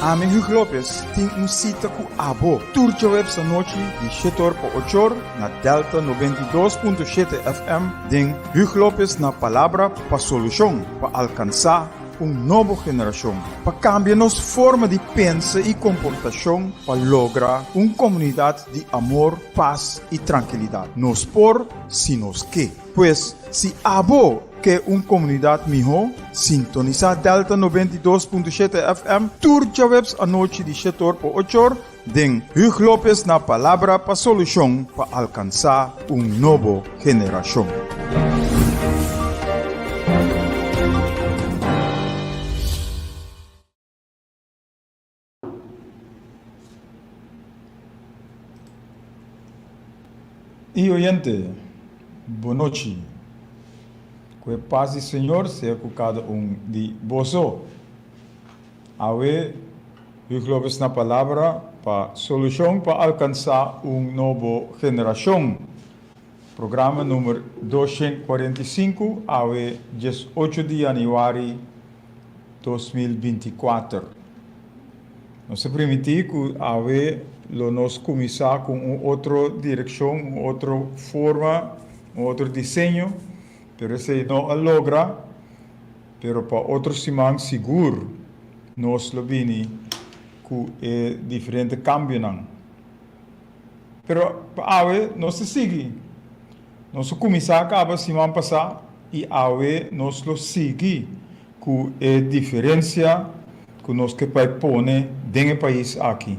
Ami Hugo Lopez tin un sita ku abo tur djaweps anochi di shetor pa ochor na Delta 92.7 FM den Hugo Lopez na Palabra pa Solushon pa alkansá un nobo generashon, pa kambia nos forma di pensa i komportashon pa logra un komunidat di amor, pas i trankilidat. Nos por si nos ke. Pues, si abo ke un komunidat mihó, sintonisá Delta 92.7 FM tur djaweps anochi di shetor pa ochor den Huug Lopez na Palabra pa Solushon pa alkansá un nobo generashon. I oyente, bonochi. Ku e pas di Señor sea ku kada un di boso. Awe, Huug Lopez na palabra pa Solushon pa alkansá un nobo generashon. Programa numer 245, awe 18 di yanüari 2024. Nos a primintí ku awe lo nos kuminsá ku un otro direkshon, un otro forma, un otro diseño, pero esei no a logra. Pero pa otro siman sigur nos lo bini ku e diferente kambionan. Pero pa awe nos ta sigui. Nos a kuminsá kaba siman pasá i awe nos lo sigui ku e diferensia ku nos ke bai pone den e pais aki.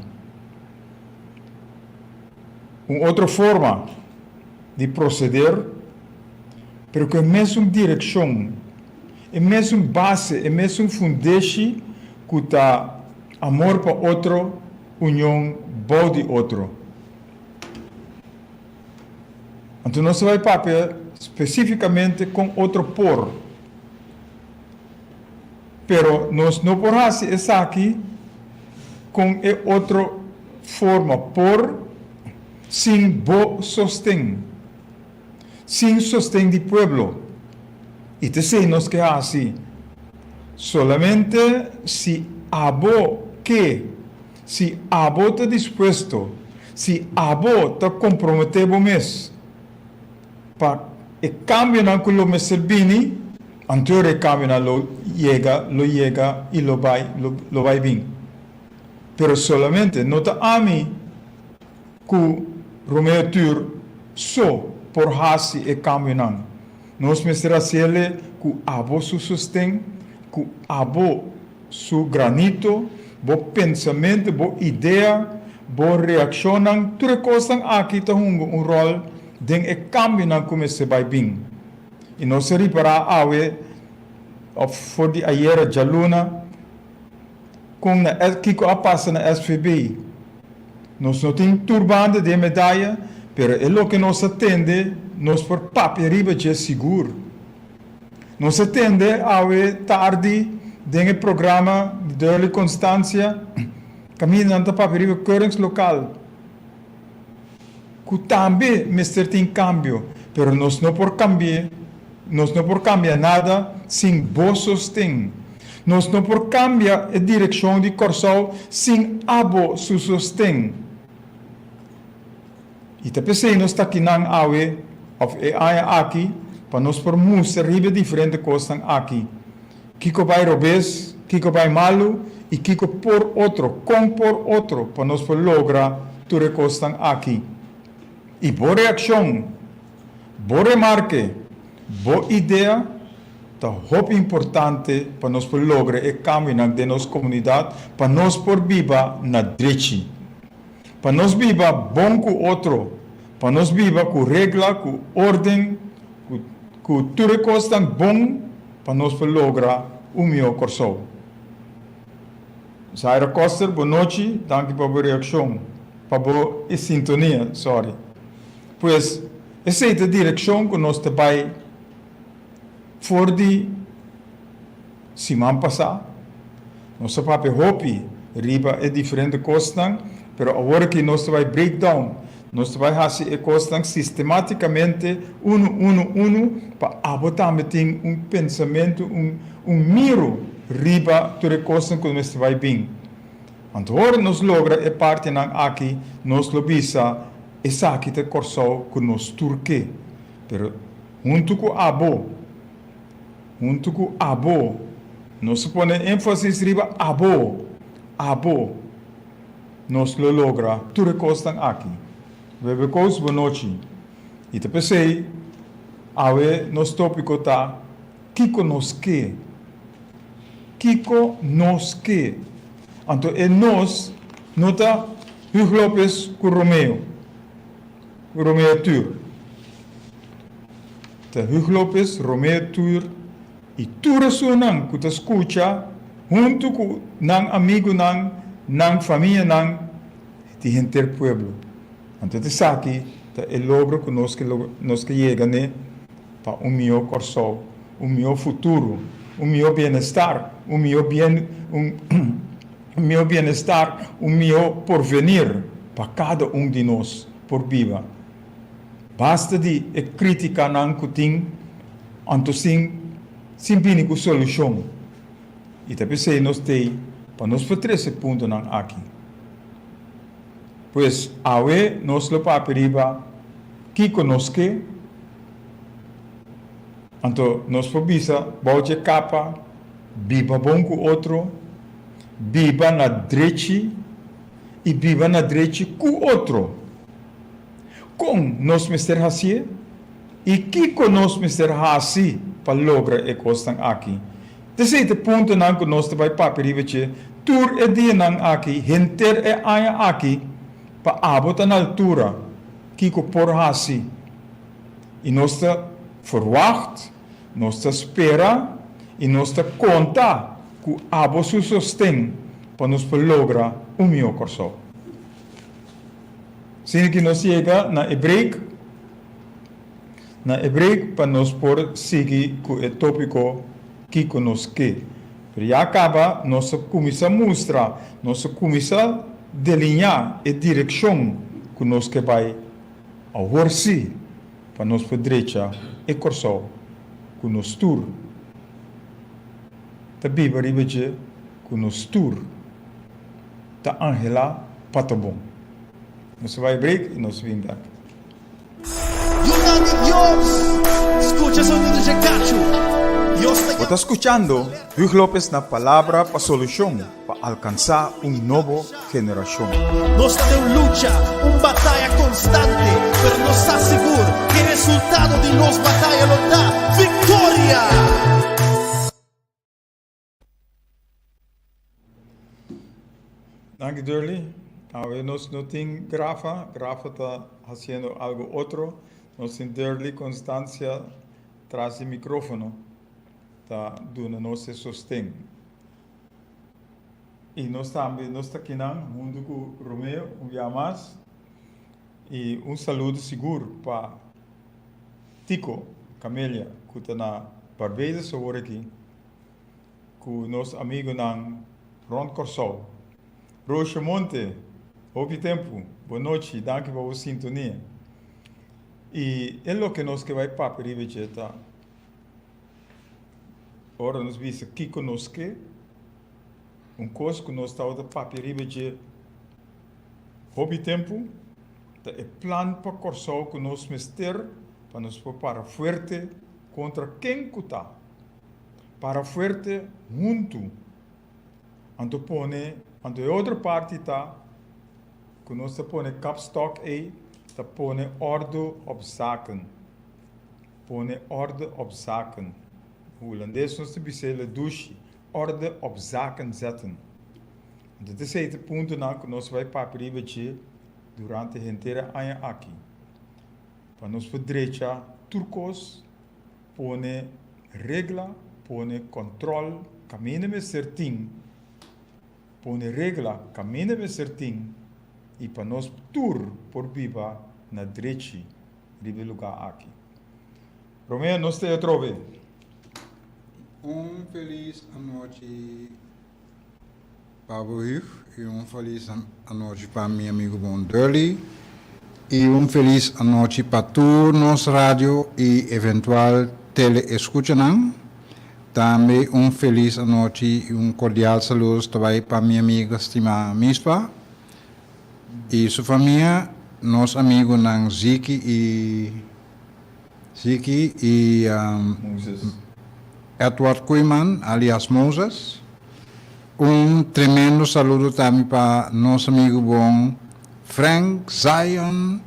Un otro forma di proseder, pero ku e mesun direkshon, e mesun base, e mesun fundeshi ku ta amor pa otro, union bou di otro. Anto nos ta bai papia spesífikamente kon otro por. Pero nos no por hasi esaki kon e otro forma por sin bo sosten, sin sosten di pueblo. I ta esei nos ke hasi. Solamente si abo ke, si abo ta dispuesto, si abo ta komprometé bo mes pa e kambionan ku lo mester bini, anto e kambionan lo yega, lo yega i lo bai, lo bai bin. Pero solamente no ta ami ku Romeo Tur so por hasi e kambionan. Nos mester hasiele ku abo su sosten, ku abo su granito, bo pensamentu, bo idea, bo reakshonnan, tur e kosnan aki ta hunga un ròl den e kambionan ku mester bai bin. I nos a ripará awe òf for di ayera djaluna kon na kiko a pasa na SVB. Nos no tin tur banda di e medaya, pero e loke nos a tende nos por papia riba dje sigur. Nos a tende awe tardi den e programa di Durley Constancia kaminda nan ta papia riba keuringslokaal ku tambe mester tin kambio, pero nos no por kambi'é, nos no por kambia nada sin bo sosten. Nos no por kambia e direkshon di Kòrsou sin abo su sosten. I ta p'esei nos ta kinan awe òf e aña aki pa nos por mustra riba e diferente kosnan aki. Kiko bai robes, kiko bai malu i kiko por otro, kon por otro pa nos por logra tur e kosnan aki. I bo reakshon, bo remarke, bo idea ta hopi importante pa nos por logra e kambionan den nos komunidat pa nos por biba na drechi. Pa nos biba bon ku otro, pa nos biba ku regla, ku orden, ku ku tur e kosnan bon pa nos por logra un mihó Kòrsou. Zaira Koster, bo nochi, danki pa bo reakshon, pa bo e sintonia, sorry. Pues, esei ta direkshon ku nos ta bai for di siman pasá. Nos a papia hopi riba e diferente kosnan, pero awor aki nos ta bai break down. Nos ta bai hasi e kosnan sistematikamente unu unu unu pa abo tambe tin un pensamentu, un un miru riba tur e kosnan ku mester bai bin. Anto ora nos logra e partinan aki nos lo bisa esaki ta e Kòrsou ku nos tur ke. Pero huntu ku abo, huntu ku abo, nos a pone énfasis riba abo, abo, nos lo logra tur e kosnan aki. Bebe kos bo nochi. I ta p'esei awe nos tópiko ta Kiko nos ke? Kiko nos ke? Anto e nos no ta Huug Lopez ku Romeo, ku Romeo Tur. Ta Huug Lopez, Romeo Tur i tur esunnan ku ta skucha huntu ku nan amigunan, nan famianan di henter pueblo. Anto esaki ta e logro ku nos ke nos ke yega n'e pa un mihó Kòrsou, un mihó futuro, un mihó bienestar, un mihó bien un mihó bienestar, un mihó porvenir pa kada un di nos por biba. Basta di e krítikanan ku tin anto sin sin bini ku solushon. I ta p'esei nos t'ei pa nos por trese puntonan aki. Pues awe nos lo papia riba kiko nos ke, anto nos por bisa bou dje kapa, biba bon ku otro, biba na drechi i biba na drechi ku otro. Kon nos mester hasié i kiko nos mester hasi pa logra e kosnan aki? T'esei ta e puntonan ku nos ta bai papia riba dje tur e dianan aki, henter e aña aki, pa abo ta na altura kiko por hasi. I nos ta ferwagt, nos ta spera i nos ta konta ku abo su sosten pa nos por logra un mihó Kòrsou. Asina ki nos yega na e break, na e break pa nos por sigui ku e tópiko Kiko nos ke. Pero ya kaba nos a kuminsá mustra, nos a kuminsá deliñá e direkshon ku nos ke bai awor sí pa nos por drecha e Kòrsou ku nos tur ta biba riba dje, ku nos tur ta anhelá pa ta bon. Nos a bai break i nos bin bek. Yunan di Dios, skucha sonido dje kachu. Dios ta Bo ta skuchando Huug Lopez na Palabra pa Solushon pa alkansá un nobo generashon. Nos ta den un lucha, un bataya konstante, pero nos sa sigur ku e resultado di nos bataya lo ta viktoria! Danki Durley. Awe nos no tin Grafa, Grafa ta haciendo algo otro. Nos tin Durley Constancia tras di microfono ta duna nos e sosten. Y nos tambe nos ta kinan hunto cu Romeo un bia mas. Y un saludo sigur pa Tico Camelia cu ta na Barbados awor aki. Ku nos amigunan rònt Kòrsou. Roosje Monte, hopi tempu, bon nochi, danki pa bo sintonia. I e loke nos ke bai papia riba dje ta, ora nos bisa kiko nos ke, un kos ku nos tabata papia riba dje hopi tempu, ta e plan pa Kòrsou ku nos mester pa nos por para fuerte kontra ken ku ta. Para fuerte huntu. Anto pone, anto e otro parti ta ku nos ta pone kapstok ei, ta pone orde op zaken. Pone orde op zaken. Hulandes nos ta bisa e dushi, orde op zaken zetten. Anto esei ta puntonan ku nos bai papia riba dje durante henter e aña aki. Pa nos por drecha tur kos. Pone regla, pone kòntròl kaminda mester tin, pone regla kaminda mester tin i pa nos tur por biba na drechi riba e lugá aki. Romeo, nos ta e atrobe. Un felis anochi pa bo Huug y un felis anochi pa mi amigo bon Durley y un felis anochi pa tur nos radio y eventual tele escuchanan. Tambe un felis anochi i un kordial saludo ta bai pa mi amiga stimá Mispa i su famia, nos amigunan Ziki i Ziki i Edward Koeiman alias Moses. Un tremendo saludo tambe pa nos amigu bon Frank Zion.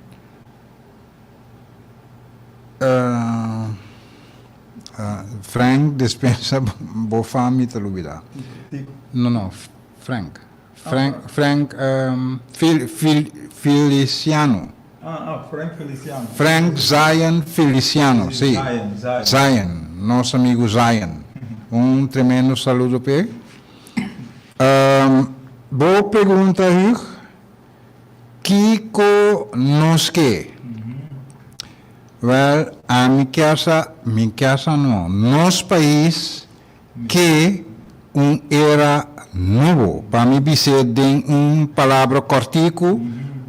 Frank despensa bo fami ta lubida. No no Frank Frank Frank Fil Fil Feliciano. Frank Feliciano. Frank Zion Feliciano si Zion nos amigo Zion un tremendo saludo p'e. Bo pregunta Hugh. Kiko nos ke? Wèl, ami kier sa, mi kier sa no, nos pais ke un era nobo. Pa mi bis'é den un palabra kòrtiku,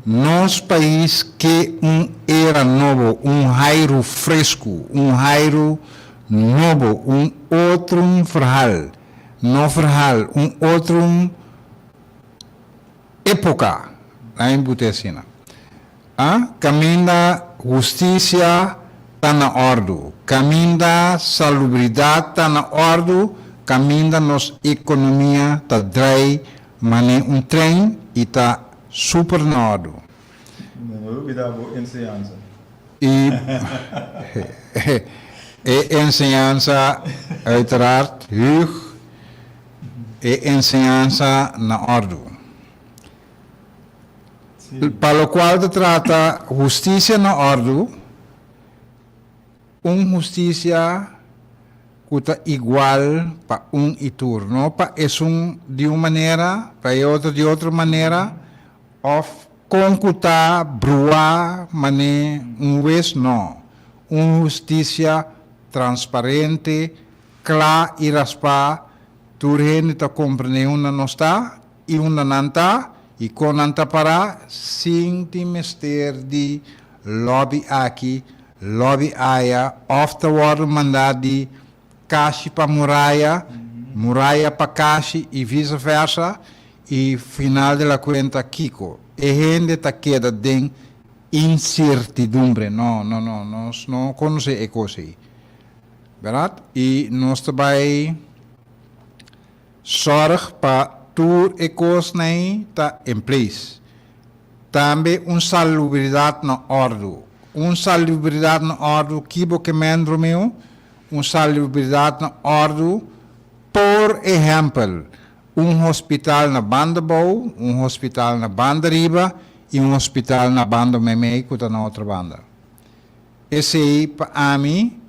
nos pais ke un era nobo, un hairu fresku, un hairu nobo, un otrun verhal, no verhal, un otrun. Époka, nan e bute asina. A Kaminda hustisia ta na òrdu, kaminda salubridat ta na òrdu, kaminda nos ekonomia ta drai manera un trein i ta super na òrdu. No lubida bo enseñansa. I e enseñansa uiteraard, Huug. E enseñansa na òrdu. Pa lokual ta trata hustisia na òrdu, un hustisia ku ta igual pa un i tur, no pa esun di un manera, pa e otro di otro manera, òf kon ku ta bruá manera un wes, no. Un hustisia transparente, Kla i raspá, tur hende ta komprendé unda nos ta i unda nan ta i kon nan ta pará sin tin mester di lòbi aki, lòbi aya òf ta wòrdu mandá di kashi pa muraya, muraya pa kashi i vise vèrsa i final de la kuenta kiko? E hende ta keda den insertidumbre. No, no, no, nos no konosé e kos ei. Bèrdat? I nos ta bai sòrg pa tur e kosnan ei ta en place. Tambe un salubridat na òrdu. Un salubridat na òrdu, ki bo ke men, Romeo? Un salubridat na òrdu, por ehèmpel, un hospital na banda bou, un hospital na banda riba i un hospital na banda meimei ku ta na otro banda. Esei pa ami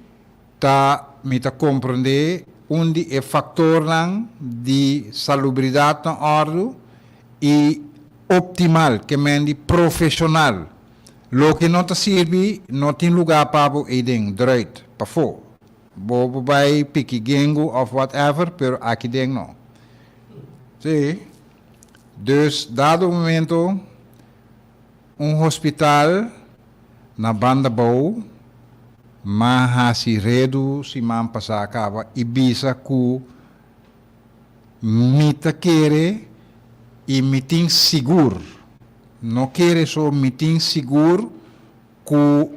ta mi ta komprendé un di e faktornan di salubridat na òrdu i optimal, ke men di profeshonal. Loke no ta sirbi no tin lugá pa bo eiden, druit, pafó. Bo por bai piki gengu òf whatever, pero aki den no. Sí. Dus dado momento Un hospital na Banda Bou m'a hasi redu siman pasá kaba i bisa ku mi ta kere i mi tin sigur, no kere so, mi tin sigur ku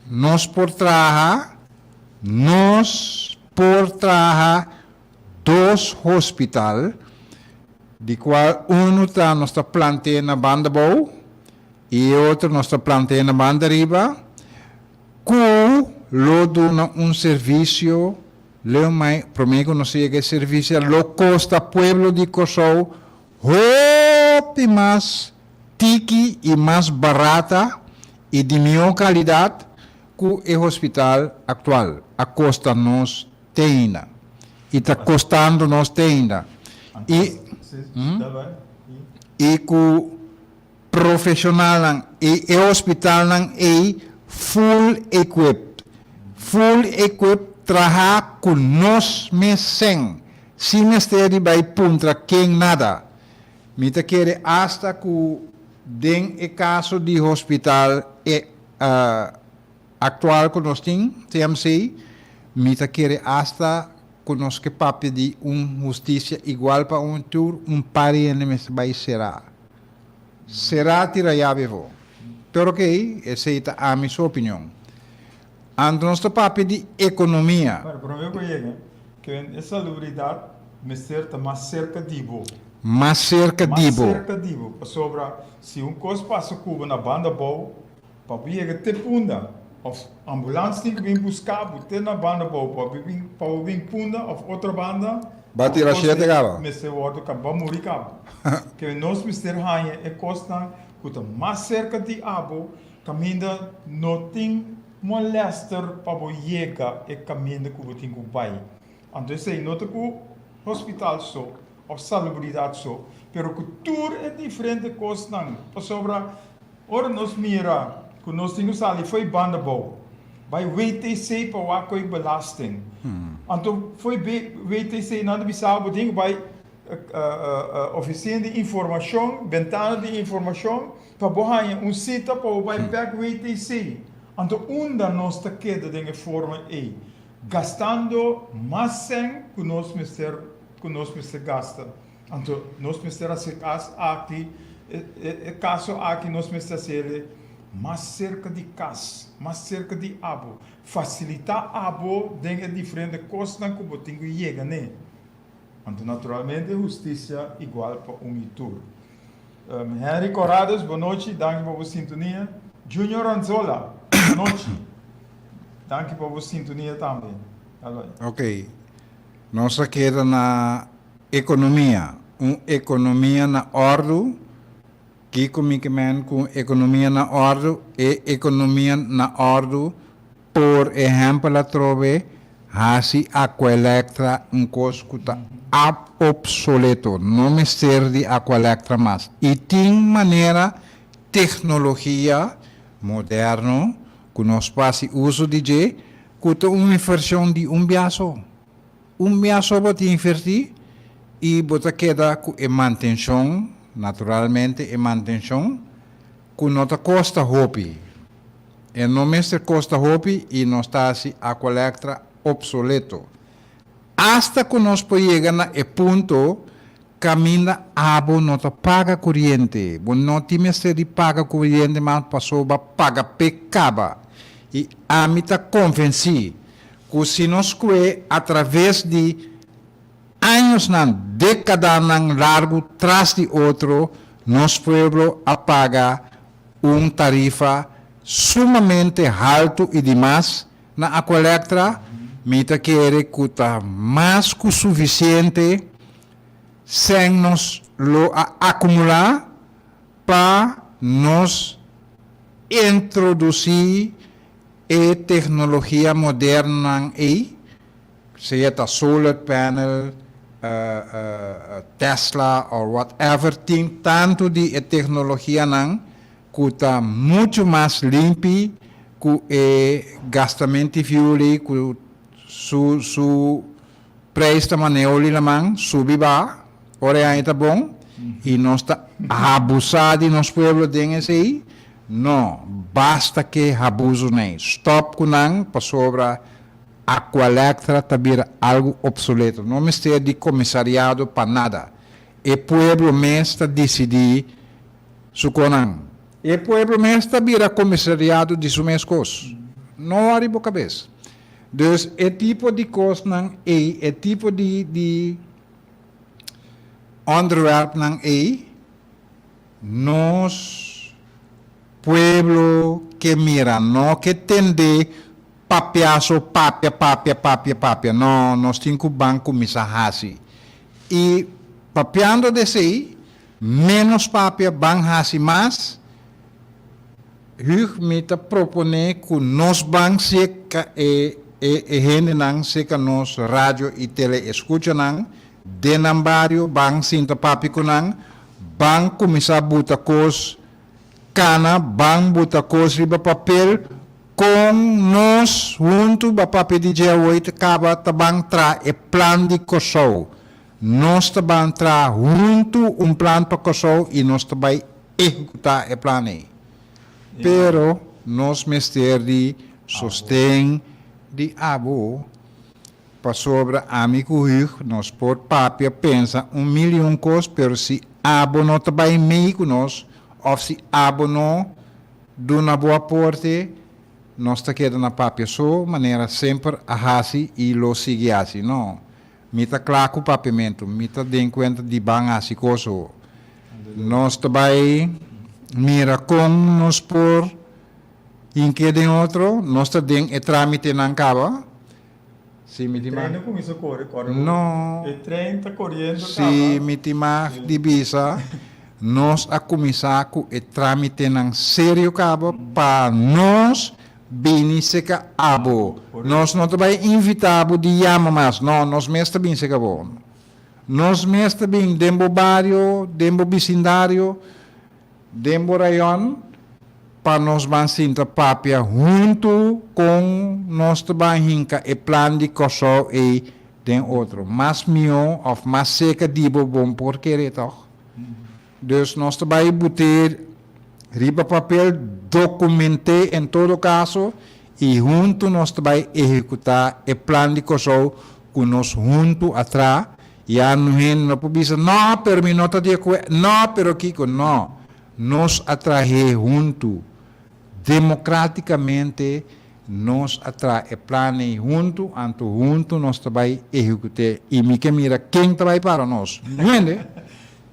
nos por traha, nos por traha dos hospital, di cual uno ta nos ta plantea na banda bou y e otro nos ta plantea na banda riba, cu lo duna un servicio leu mai prome cu nos yega e servicio lo costa pueblo di Corsou hopi mas tiki y mas barata y di mihor calidad cu e hospital actual a costa nos teina y ta costando nos teina y y cu profesionalnan y e hospitalnan ey full equipped full equipped traha cu nos mes sen sin mester di bay puntra ken nada mi ta kere hasta cu den e caso di hospital e actual cu nos tin, TMC, mi ta kere hasta. ku nos ke papia di un hustisia igual pa un tur, un par di hende mester bai será. Será tira yabi afó. Pero okey, esei ta ami su opinion. Anto nos ta papia di ekonomia. Bueno, promé ku yega, ke e salubridat mester ta mas serka di bo. Mas serka di bo. Mas serka di bo, pasobra si un kos pasa ku bo na banda abou, Pa bo yega te Punda of ambulans tin ku bin buska bo te na banda abou pa bo bin pa bo bin Punda of otro banda. Ba tira shete kaba. Mester wordo kaba ba muri kaba. Ke nos mester haña e kosnan ku ta mas serka di abo kaminda no tin molester pa bo yega e kaminda ku bo tin ku bai. Anto esei no ta ku hospital so of salubridat so pero ku tur e diferente kosnan pasobra Ora nos mira ku nos tin ku sali fo'i banda bou, bai WTC pa wak koe belasting. Anto fo'i WTC nan ta bisa bo tin ku bai ofisina di informashon, bentana di informashon, pa bo haña un sita pa bo bai bek WTC. Anto unda nos ta keda den e forma ei? Gastando mas sèn ku nos mester ku nos mester gasta. Anto nos mester hasi e kas aki, e kaso aki nos mester hasiel mas serka di kas, mas serka di abo, fasilitá abo den e diferente kosnan ku bo tin ku yega n'e. Anto naturalmente hustisia igual pa un i tur. Henry Corrades, bonochi, danki pa bo sintonia. Junior Anzola, bonochi, danki pa bo sintonia tambe. Ok, nos a keda na Ekonomia, un ekonomia na òrdu, Kiko mi ke men ku un ekonomia na òrdu? E ekonomia na òrdu, por ehèmpel atrobe hasi Aqualectra un kos ku ta opsoleto, no mester di Aqualectra mas. I tin manera teknologia moderno ku nos por hasi uso di dje ku ta un invershon di un biaso. Un mia so bo tin invertí i bo ta keda ku e mantenshon, naturalmente e mantenshon ku no ta kosta hopi. E no mester kosta hopi i nos ta hasi Aqualectra opsoleto. Asta ku nos por yega na e punto kaminda abo no ta paga kuriente. Bo no tin mester di paga kuriente mas pasobra bo a paga p'e kaba. I ami ta konvensí ku si nos kue atraves di añosnan, dékadanan largu tras di otro, nos pueblo a paga un tarifa sumamente haltu i dimas na Aqualectra, mi ta kere ku ta mas ku sufisiente sèn nos lo a akumulá pa nos introdusí E teknologia modernonan ei, sea ta solar panel, Tesla or whatever, tin tantu di e teknologianan ku ta muchu mas limpi ku e gastamenti fuel ei ku su su prijs ta manera oli laman subi baha ora e aña ta bon y nos ta abusa di nos pueblo den esey no basta ke abuso ney stop cu nan pasobra Aqualectra ta bira algo obsoleto no mester di comisariado pa nada e pueblo mes ta dicidi su conan e pueblo mes ta bira comisariado di su mes cos no wari bo cabes. Dus e tipo di kosnan ei, e tipo di di onderwerpnan ei, nos pueblo ke mira, no ke tende papia so papia, papia, papia, papia. No, nos tin ku ban kuminsá hasi. I papiando di esei, ménos papia, ban hasi mas. Hug mi ta proponé ku nos ban seka e e hendenan seka nos radio i tele eskuchanan den nan bario ban sinta papia ku nan ban kuminsá buta kos kana ban buta kos riba papel kon nos huntu ba papia di dje awor ta kaba ta ban traha e plan di Kòrsou nos ta ban traha huntu un plan pa Kòrsou i nos ta bai ehekutá e plan ei. Pero nos mester di sosten di abo. Pasobra ami ku Hugh nos por papia pensa un mil i un kos pero si abo no ta bai mei ku nos of si abo no duna bo aporte nos ta keda na papia so manera semper a hasi i lo sigui hasi. No. Mi ta kla ku papiamentu. Mi ta den kuenta di ban hasi kos ho. Nos ta bai mira kon nos por hink'é den otro. Nos ta den e tramitenan kaba. Si mi tin mag. E trein no kuminsá kore, kore bo. No. E trein ta koriendo kaba. Si mi tin mag di bisa, nos a kuminsá ku e tramitenan serio kaba pa nos bini seka abo. Nos no ta bai invitá bo di yama mas. No, nos mes ta bin seka bo. Nos mes ta bin den bo bario, den bo bisindario. Den bo rayon, pa nos ban sinta papia huntu kon nos ta ban hinka e plan di Kòrsou ei den otro. Mas mihó òf mas seka di bo bon por kere tòg? Dus nos ta bai but'é riba papel, dokument'é en todo kaso i huntu nos ta bai ehekutá e plan di Kòrsou ku nos huntu a traha. Ya no hende no por bisa, No, pero mi no ta di akuerdo, no, pero kiko. No, nos a trah'é huntu. Demokrátikamente nos a traha e plan ei huntu, anto huntu nos ta bai ehekut'é. I mi ke mira ken ta bai para nos. No hende.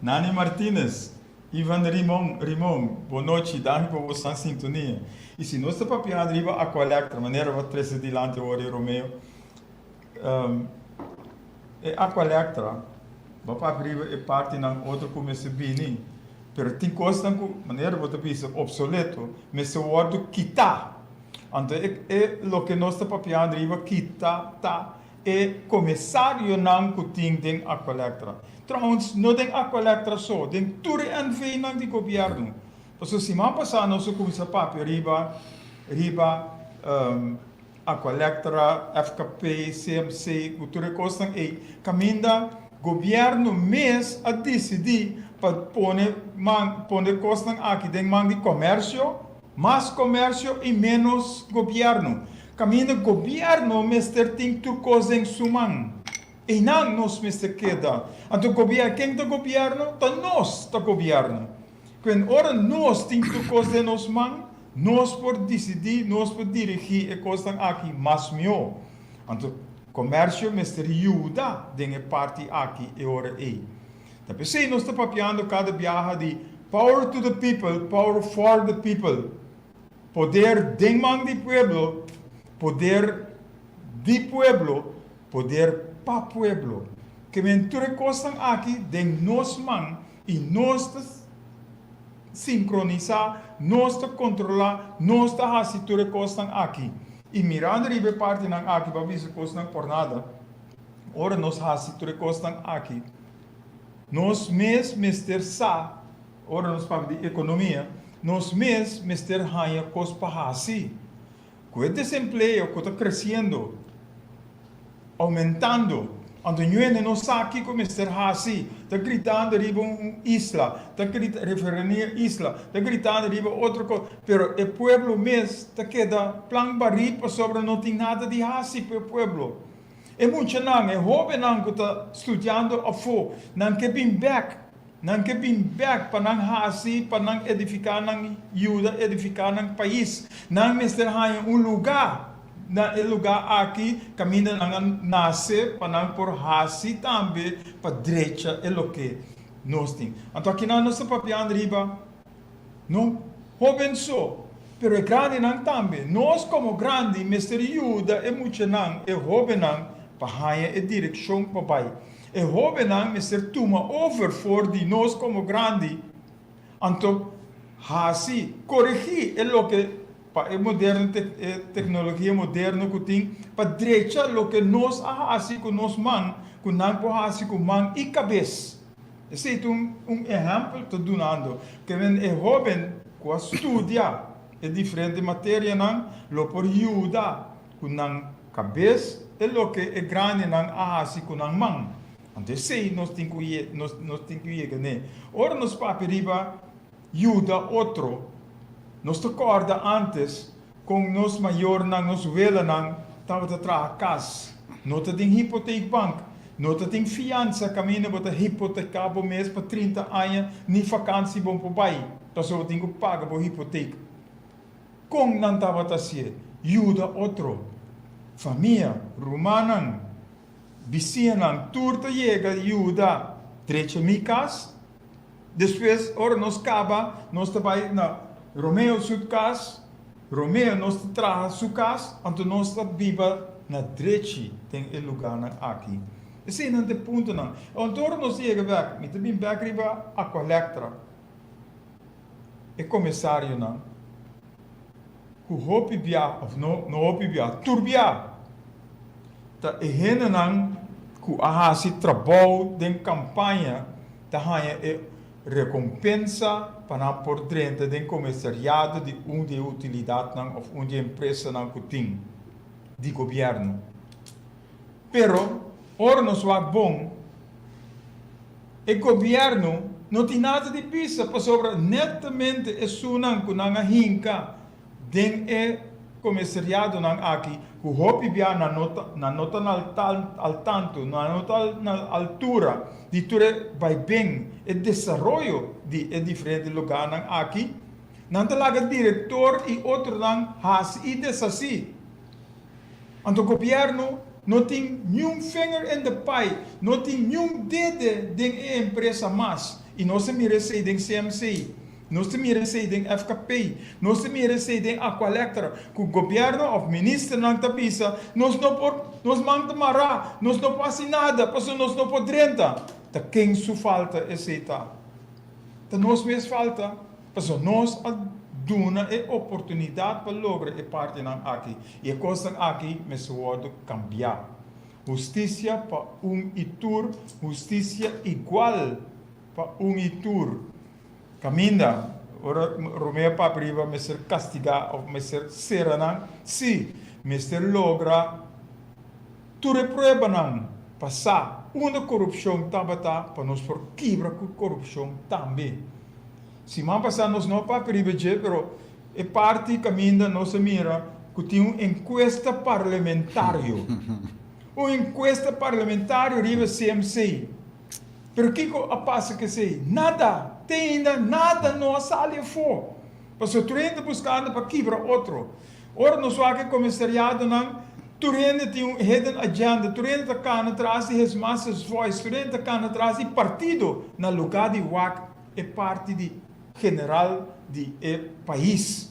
Nani Martinez, Ivan Rimon, Rimon, bo nochi, danki pa bo san sintonia. I si nos ta papiando riba Aqualectra, manera bo a trese dilanti awor e Romeo, E Aqualectra bo papia riba e partinan otro ku mester bini, pero tin kosnan ku, manera bo ta bisa, obsoleto, mester wòrdu kitá. Anto e e loke nos ta papiando riba kita ta e komesarionan ku tin den Aqualectra. Trouwens, no den Aqualectra so, den tur e NVnan di gobièrnu. Pasobra siman pasá nos a kuminsá papia riba riba Aqualectra, FKP, CMC, ku tur e kosnan ei, kaminda gobièrnu mes a disidí pa pone man, pone kosnan aki den man di komersio, mas komersio i ménos gobièrnu. Kaminda gobièrnu mester tin tur kos den su man. Einan nos mester keda. Anto gobièrnu, ken ta gobièrnu? Ta nos ta gobièrnu. Kuen ora nos tin tur kos den nos man, nos por disidí, nos por dirigí e kosnan aki mas mihó. Anto komersio mester yuda den e parti aki e ora ei. Ta p'esei nos ta papiando kada biaha di power to the people, power for the people. Poder den man di pueblo, poder di pueblo, poder pa pueblo. Ke men tur e kosnan aki den nos man I nos ta sinkronisá, nos ta kontrolá, nos ta hasi tur e kosnan aki. I mirando riba e partinan aki pa bisa kosnan por nada, ora nos hasi tur e kosnan aki, nos mes mester sa, ora nos papia di ekonomia, nos mes mester haña kos pa hasi. Ku e desempleo ku ta kresiendo, oumentando, anto ñuende no sa kiko mester hasi, ta gritando riba un isla, ta grita referenia isla, ta gritando riba otro kos, pero e pueblo mes ta keda plan barí pasobra no tin nada di hasi pa e pueblo. E muchanan, e hóbennan ku ta studiando afó, nan ke bin bèk. Nan ke bin bek pa nan hasi, pa nan edifiká nan yuda edifiká nan pais. Nan mester haña un lugá na e lugá aki kaminda nan a nase pa nan por hasi tambe pa drecha e loke nos tin. Anto akinan nos ta papiando riba no hóben so, pero e grandinan tambe. Nos komo grandi mester yuda e muchanan, e hóbennan pa haña e direkshon pa bai. E hóbennan mester tuma over for di nos komo grandi, anto hasi, koregí e loke pa e moderno e teknologia moderno ku tin pa drecha loke nos a hasi ku nos man, ku nan por hasi ku man i kabes. Esei ta un un ehèmpel ta dunando ke men e hóben ku a studia e diferente materianan lo por yuda Ku nan kabes e loke e grandinan a hasi ku nan man. Anto esei nos tin ku nos nos tin ku yega n'e. Ora nos papia riba yuda otro, nos ta kòrda ántes kon nos mayornan, nos welanan tabata traha kas. No ta tin hipoteekbank, no ta tin fiansa kaminda bo ta hipoteká bo mes pa 30 aña ni fakansi bo por bai pasobra bo tin ku paga bo hipoteek. Kon nan tabata hasié? Yuda otro. Famia, rumannan, bisiñanan tur ta yega yuda drecha mi kas. Despues ora nos kaba nos ta bai na Romeo su kas, Romeo nos ta traha su kas, anto nos ta biba na drechi den e lugánan aki. Eseinan ta e puntonan. Anto ora nos yega bèk, mi ta bin bèk riba Aqualectra, e komisarionan ku hopi bia, òf no, no hopi bia, tur bia, ta e hendenan ku a hasi trabou den kampaña ta haña e rekompensa pa nan por drenta den komisariado di un di e utilidatnan òf un di e empresanan ku tin di gobièrnu. Pero ora nos wak bon, e gobièrnu no tin nada di bisa pasobra netamente esunnan ku nan a hinka den e komisariadonan aki ku hopi bia nan no ta nan no ta na al tanto, nan no ta na altura di tur e baiben, e desaroyo di e diferente lugarnan aki, nan ta laga direktor i otronan hasi i deshasí. Anto gobièrnu no tin niun finger in the pie, no tin niun dede den e empresa mas. I nos ta mira esei den CMC, nos ta mira esei den FKP, nos ta mira esei den Aqualectra, ku gobièrnu òf ministernan ta bisa, nos no por, nos man ta mará, nos no por hasi nada pasobra nos no por drenta. Ta ken su falta esei ta? Ta nos mes falta. Pasobra nos a duna e oportunidat pa logra e partinan aki, i e kosnan aki mester wòrdu kambiá. Hustisia pa un i tur, hustisia igual pa un i tur. Kaminda, ora Romeo papia riba mester kastigá òf mester sera nan, sí, mester logra tur e pruebanan pa sa unda korupshon tabata pa nos por kibra ku korupshon tambe. Siman pasá nos no a papia riba dje, pero e parti kaminda nos a mira ku tin un enkuesta parlementario. Un enkuesta parlementario riba CMC. Pero kiko a pasa ku esei? Nada! Te ainda nada no a sali afó. Pasobra tur hende ta buskando pa kibra otro. Ora nos wak e komisariadonan, tur hende tin un hidden agenda, tur hende ta kana tras di his master's voice, tur hende ta kana tras di partido na lugá di wak e parti di general di e pais.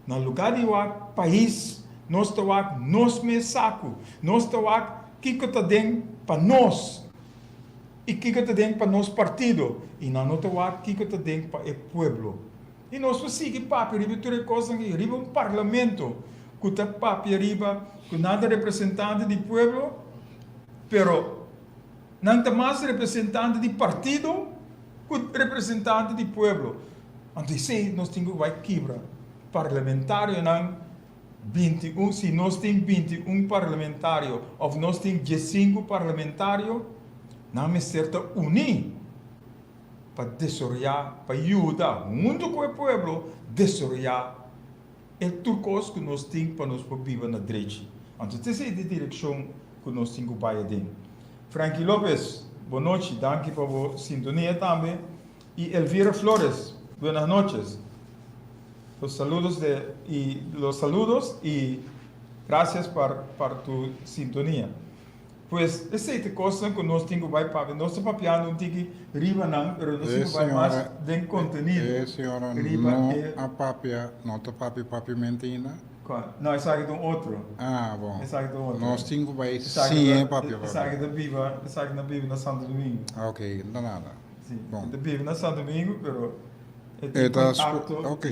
Na lugar di wak pais, nos ta wak nos mes saku. Nos ta wak kiko ta den pa nos i kiko ta den pa nos partido i nan no ta wak kiko ta den pa e pueblo. I nos por sigui papia riba tur e kosnan aki, riba un parlamento ku ta papia riba ku nan ta representante di pueblo, pero Nan ta mas representante di partido ku representante di pueblo. Anto esei nos tin ku bai kibra. Parlamentarionan 21, si nos tin 21 parlamentario òf nos tin 15 parlamentario, nan mester ta uní pa desaroyá, pa yuda huntu ku e pueblo desaroyá E tur kos ku nos tin pa nos por biba na drechi. Anto ta esei di direkshon ku nos tin ku bai aden. Frankie Lopez, bo nochi, danki pa bo sintonia tambe. I Elvira Flores, buenas noches. Los saludos de i los saludos i gracias par par tu sintonia. Pues esei ta kosnan ku nos tin ku bai papia. Nos ta papiando un tiki riba nan, pero nos tin ku bai mas den kontenido. E señora riba no e. a papia, no ta papia papiamento ainda? Kua? No, esaki ta un otro. Ah, bon. Esaki ta un otro. Nos tin ku bai Esaki siña ta, papia papiamento. esaki ta biba, esaki na biba na Santo Domingo. Ah, ok, no ta nada. Si, Bon. e ta biba na Santo Domingo, pero e tin E ta sku, kontakto. ok.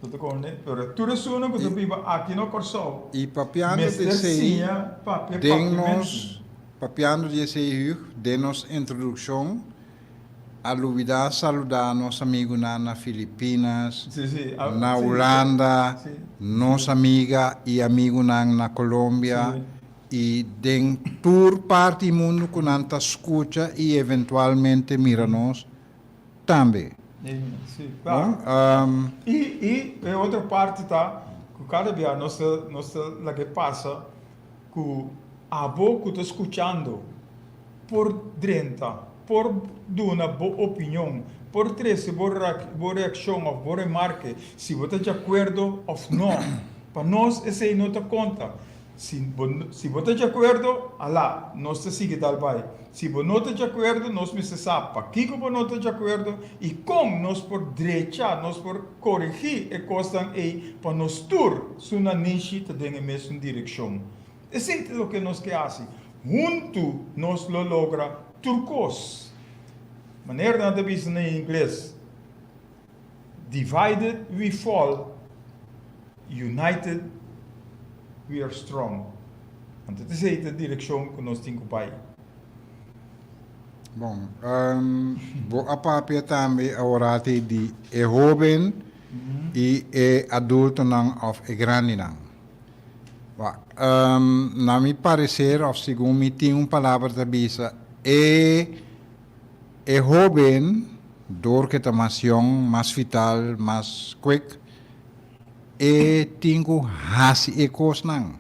Bo ta kone, pero tur esunnan ku ta biba aki na Kòrsou I papiando di mester esei siña papia den papiamentu. nos, papiando di esei Hugh, den nos introdukshon a lubidá saludá nos amigunan na Filipinas, Sí, sí, a, na sí, Hulanda, sí, nos sí. amiga i amigunan na Colombia Sí. i den tur parti mundu ku nan ta skucha i eventualmente mira nos. Tambe. Sí, claro. Bon, I, i e otro parti ta ku kada bia nos ta, nos ta laga e pasa ku. Abo ku ta skuchando por drenta, por duna bo opinion, por trese bo bo reakshon òf bo remarke si bo ta djakuerdo òf no. Pa nos esei no ta konta. Si bo si bo ta djakuerdo, alá, nos ta sigui dal bai. Si bo no ta djakuerdo, nos mester sa pakiko bo no ta djakuerdo i kon nos por drecha, nos por koregí e kosnan ei pa nos tur su nanishi ta den e mesun direkshon. Esei ta loke nos ke hasi. Huntu nos lo logra tur kos. Manera nan ta bisa na ingles, Divided we fall, united we are strong. Anto esei ta direkshon ku nos tin ku bai. Bon, bo a papia tambe aworati di e hoben i e adultonan òf e grandinan. Wak, na mi parecer of segun mi tin un palabra ta bisa, e e hoben door ke ta mas yong, mas vital, mas kwik, e tin ku hasi e kosnan.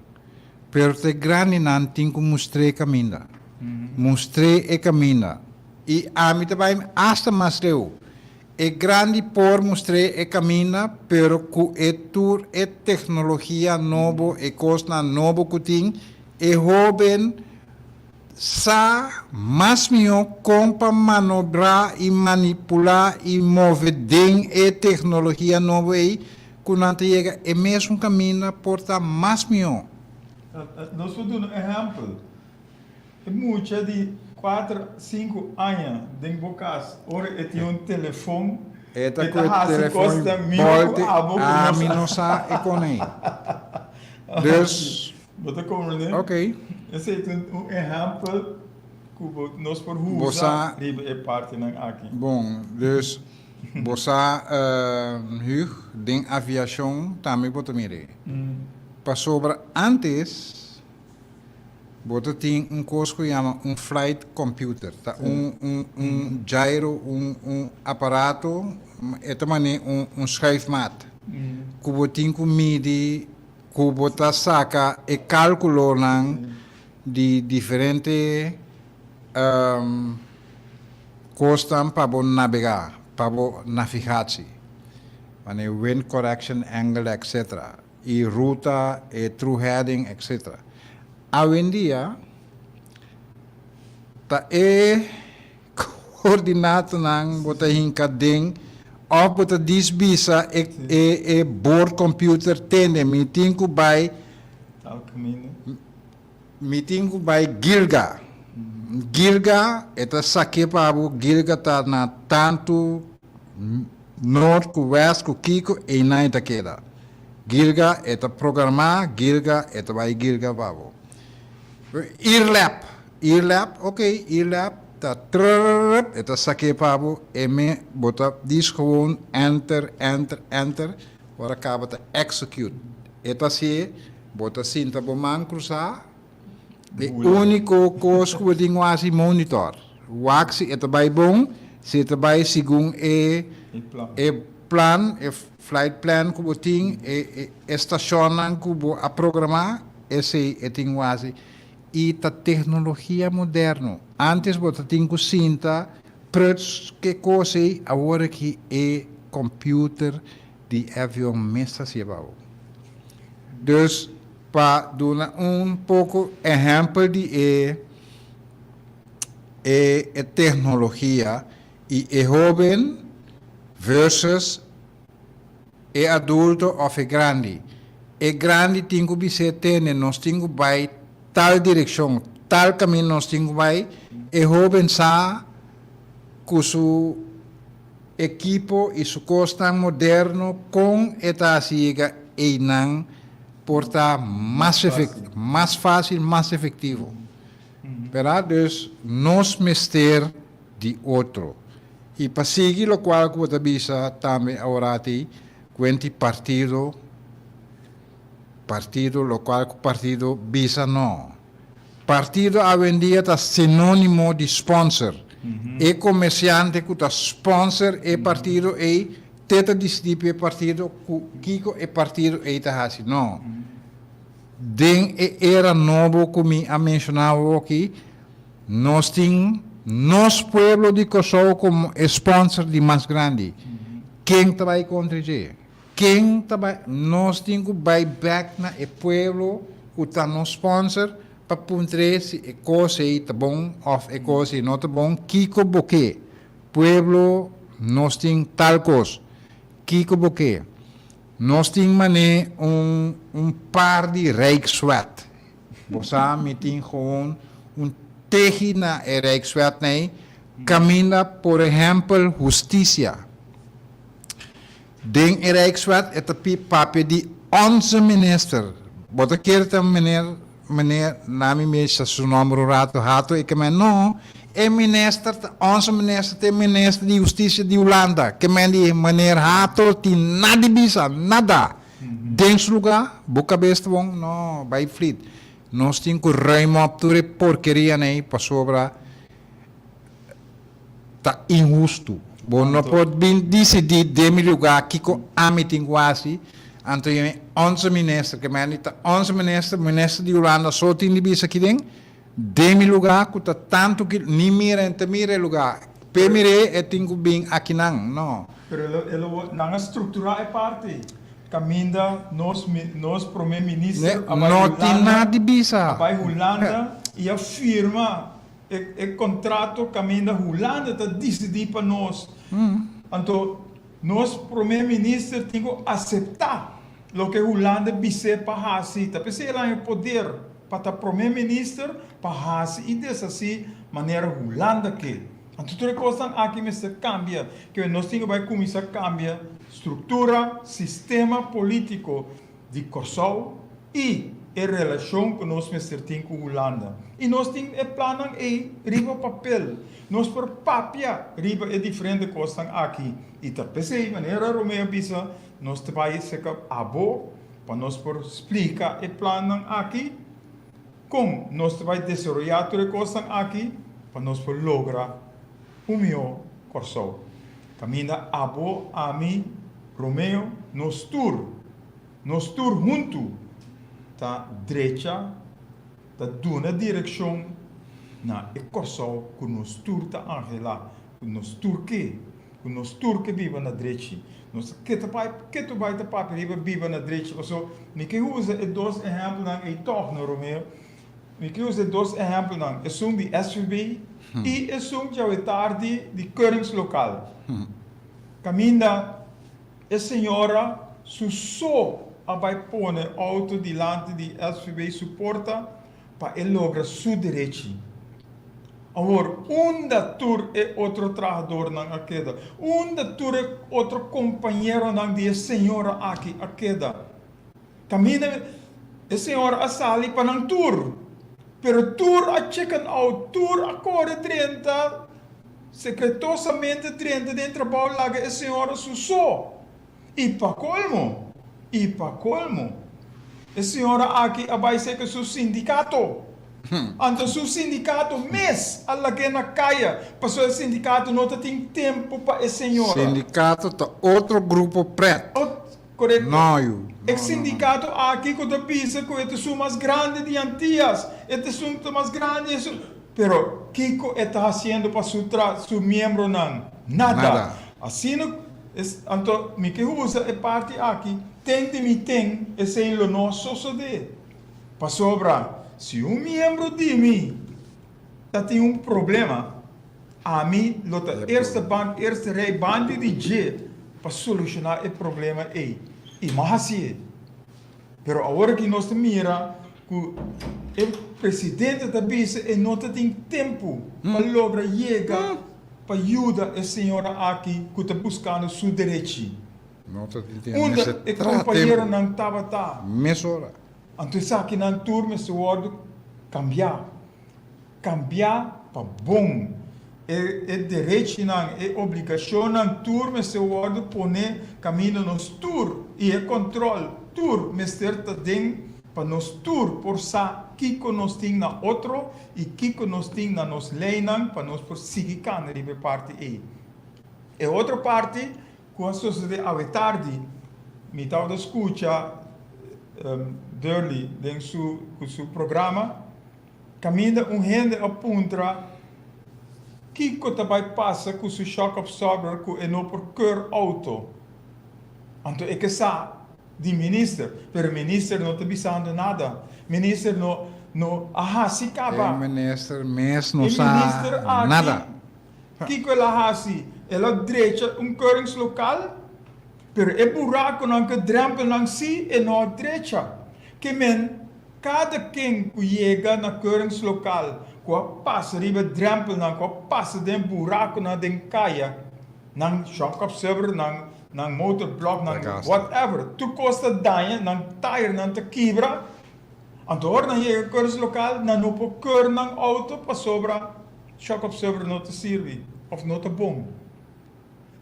Pero ta e grandinan tin ku mustr'é kaminda. Mustr'é e kaminda. I ami ta bai asta mas leu. E grandi por mustr'é e kaminda, pero ku e tur e teknologia nobo, e kosnan nobo ku tin, e hóben sa mas mihó kon pa manobrá i manipulá i move den e teknologia nobo ei ku nan ta yega e mesun kaminda por ta mas mihó. Nos por duna un ehèmpel. E mucha di kuater, sinku aña den bo kas, ora e tin un telefon, E ta e ku ta e hasi telefon kosnan mihó ku bolte, abo ku nos ami no sa e kon ei. Dus, Bo ta komprendé? ok. Esei ta un ehèmpel ku bo nos por Bo usa sa, riba e partinan aki. bon, dus bo sa, Hugh, den aviashon tambe bo ta mir'é. Pasobra ántes. Bo ta tin un kos ku yama un flight computer. Ta un un un gyro, un un aparato, e ta manera un un schuifmaat ku bo tin ku midi ku bo ta saka e kalkulonan di diferente kosnan pa bo nabegá, pa bo navigatie. Manera wind correction angle etcetera. E ruta, e true heading, etc. Awendia ta e coordinatonan bo ta hinca den of bo ta disbisa e e e boordcomputer tende mi tin cu bay Tal caminda. Mi tin cu bay Gilga. Gilga e ta sake pa bo, Gilga ta na tantu Noord ku west ku kiko einan e ta keda. Gilga e ta programá, Gilga e ta bai Gilga pa bo. Irlap, Irlap, ok, Irlap ta trrrrp e ta sak'é pa bo, e me bo ta dis gewoon enter, enter, enter, ora kaba ta execute. E ta hasié, bo ta sinta bo man krusá, E úniko kos ku bo tin ku hasi monitor. Wak si e ta bai bon, si e ta bai segun e e plan, e flight plan ku bo tin, e e stashonnan ku bo a programá, esei e tin ku hasi. I ta teknologia moderno. Ántes bo ta tin ku sinta pruts ke kos ei, awor aki e computer di e avion mes ta hasié pa bo. Dus Pa duna un poko ehèmpel di e e e teknologia i e hóben versus e adulto òf e grandi. E grandi tin ku bis'é tene nos tin ku bai tal direkshon, tal kaminda nos tin ku bai, e hóben sa ku su ekipo i su kosnan moderno kon e ta hasi yega einan por ta mas mas fácil, mas efectivo. Berdad? Dus nos mester di otro. I pa sigui locual cu bo ta bisa tambe aworati, cuenti partido, partido, locual cu partido bisa no. Partido awendia ta sinonimo di sponsor. E comerciante cu ta sponsor e partido ey te ta dicidi p'e partido cu kico e partido ey ta haci. No. Den e era nobo ku mi a menshoná awoki, nos tin nos pueblo di Kòrsou komo e sponsor di mas grandi. Ken ta bai kontra dje? Ken ta bai? Nos tin ku bai bèk na e pueblo ku ta nos sponsor pa puntr'é si e kos ei ta bon òf e kos ei no ta bon. Kiko bo ke? Pueblo, nos tin tal kos. Kiko bo ke? Nos tin mané un un par di Rijkswet. Bo sa mi tin gewoon un tehi na e Rijkswet nei kaminda por ehèmpel hustisia. Den e Rijkswet e ta papia di onze minister. Bo ta kere ta meneer meneer na mi mesa su nòmber un rato hato e ke men no e minister ta onze minister ta e minister di hustisia di Hulanda ke men di meneer Hato tin nada di bisa nada den su luga bo kabes ta bon no bai flit nos tin ku ruim op tur e porkeria nei pasobra ta inhustu. Bo no por bin disidí den mi lugá kiko ami tin ku hasi. Anto e onze minister, ke mende ta onze minister, minister di Hulanda so tin di bisa kiden, den mi lugá ku ta tantu ki ni mira e ta mira e lugá. P'e mir'é e tin ku bin akinan. No. Pero e lo nan a strukturá e parti kaminda nos nos promé minister a bai No tin Hulanda, nada di bisa. a bai Hulanda i a firma E kontrato kaminda Hulanda ta disidí pa nos. Anto nos promé minister tin ku aseptá loke Hulanda bis'é pa hasi. Ta p'esei el haña poder pa ta promé minister pa hasi i deshasí manera Hulanda ke. Anto tur e kosnan aki mester kambia. Ke nos tin ku bai kuminsá kambia struktura, sistema polítiko di Kòrsou i e relashon ku nos mester tin ku Hulanda. I nos tin e plannan ei riba papel. Nos por papia riba e diferente kosnan aki. I ta p'esei, manera Romeo a bisa, nos ta bai seka abo pa nos por splika e plannan aki, kon nos ta bai desaroyá tur e kosnan aki pa nos por logra un mihó Kòrsou. Kaminda abo, ami, Romeo, nos tur, nos tur huntu ta drecha, ta duna direkshon na e Kòrsou ku nos tur ta anhelá, ku nos tur ke, ku nos tur ke biba na drechi. Nos ta ke ta bai, ke tur bai ta papia riba biba na drechi, paso mi ke usa e dos ehèmpelnan ei tòg, no Romeo? Mi ke usa e dos ehèmpelnan, esun di SVB i esun djawe tardi di Keuringslokaal. Kaminda e señora su so a bai pone outo dilanti di SVB su porta pa e logra su derechi. Awor, unda tur e otro trahadornan a keda? Unda tur e otro kompañeronan di e señora aki a keda? Kaminda e señora a sali pa nan tur, pero tur a chicken out, tur a kore drenta Secretosamente drenta den trabao laga e señora su so. Y pa colmo, y pa colmo, e señora aki a bay seca su sindicato. Anto su sindicato mes a lag'é na caya, pasobra e sindicato no ta tin tempo pa e señora. Sindicato ta otro grupo pret. Correcto. No, yu. E sindicato aki cu ta bisa cu e ta esun mas grandi di Antillas, e ta esun ta mas grandi, esun. Pero kico e ta haciendo pa su tra su miembronan? Nada. Nada. Asina es, anto mi ke usa e parti aki, ten di mi ten, esey lo no sosode. Pasobra si un miembro di mi ta tin un problema, Ami lo ta eerste ban, eerste rij bandi di dje pa soluciona e problema ey. Y m'a hacié. Pero awor aki nos ta mira cu e presidente ta bisa e no ta tin tempo pa logra yega pa yuda e señora aki cu ta buscando su derechi. No ta tin tempo. Unda Mester e traha tempo. compañeronan tabata? Mesora. Anto esakinan tur mester wordo cambia. Kambia pa bon. E e derechinan, e obligashonnan tur mester wòrdu pone kaminda nos tur i e kòntròl tur mester ta den pa nos tur por sa kiko nos tin na otro i kiko nos tin na nos leinan pa nos por sigui kana riba e parti ei. E otro parti ku a sosodé awe tardi mi tabata skucha. Durley den su ku su programa kaminda un hende a puntra kiko ta bai pasa ku su shock absorber ku e no por keur outo. Anto e ke sa di minister, pero minister no ta bisando nada. Minister no no a hasi kaba. E minister mes no E sa minister aki nada. kiko el a hasi? El a drecha un keuringslokaal, pero e buraconan ku e drempelnan si e no a drecha. Ke men kada ken ku yega na keuringslokaal ku a pasa riba e drempelnan, ku a pasa den buraconan den kaya, nan shock absorber, nan nan motor block, nan whatever, tur kos ta daña, nan tire nan ta kibra. Anto ora nan yega keuringslokaal nan no por keur nan auto pasobra shock absorber no ta sirbi of no ta bon.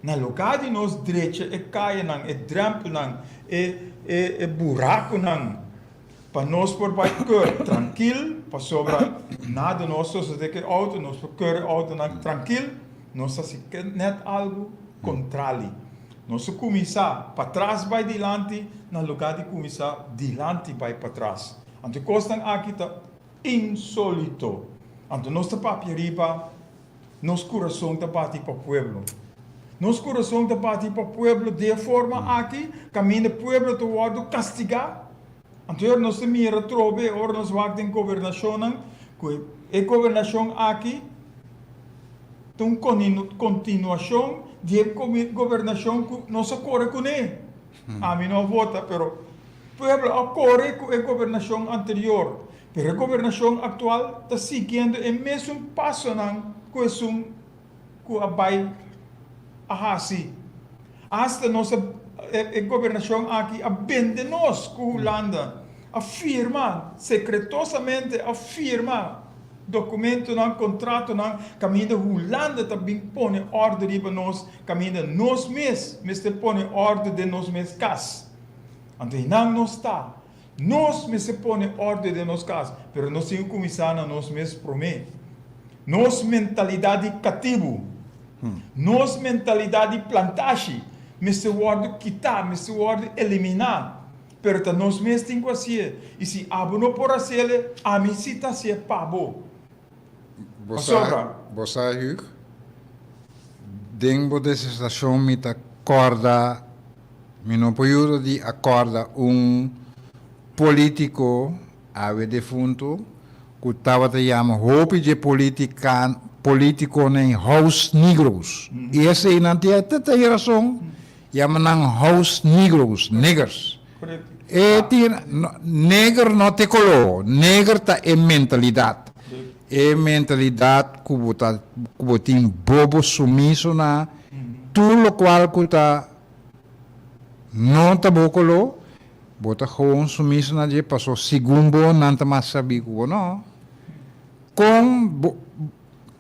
Na lugar di nos drecha e kayanan, e drempelnan, e e e buraconan pa nos por bai keur trankil, pasobra nada no a sosode ku e auto, nos por keur e autonan trankil, nos ta hasi net algu kontrali. Nos a kuminsá patras bai dilanti na lugar di kuminsá dilanti bai patras. Anto e kosnan aki ta insolito. Anto nos ta papia riba nos kurason ta bati pa pueblo. Nos kurason ta bati pa pueblo di e forma aki kaminda pueblo ta wòrdu kastigá. Anto ora nos ta mira trobe ora nos wak den gobernashonnan ku e gobernashon aki ta un kontinuashon di e gobernashon ku nos a kore kuné. Ami no a vota pero pueblo a kore ku e gobernashon anterior. Pero e gobernashon aktual ta siguiendo e mesun pasonan ku esun ku a bai a hasi. Asta nos a e gobernashon aki a bende nos ku Hulanda, a firma sekretosamente a firma dokumentonan, kontratonan kaminda Hulanda ta bin pone òrdu riba nos, kaminda nos mes mester pone òrdu den nos mes kas. Anto einan nos ta. Nos mester pone orde den nos kas, pero nos tin ku kuminsá na nos mes promé. Nos mentalidat di katibu, nos mentalidat di plantashi mester wòrdu kitá, mester wòrdu eliminá. Pero ta nos mes tin ku hasié. I si abo no por hasiel, ami sí ta hasié pa bo. Pasobra. Bo sa, Hugh, den bo disertashon mi ta kòrda Mi no por yuda di a corda un politico awe defunto cu tabata yama hopi dje politica politiconan house negroes y esey nan tin ta e razon yama nan house negroes niggers e tin neger no ta e color neger ta e mentalidad e mentalidad cu bo ta cu bo tin bobo sumiso na tur locual cu ta No ta bo koló, bo ta gewoon sumiso na dje paso segun bo nan ta mas sabí ku bo no. Kon bo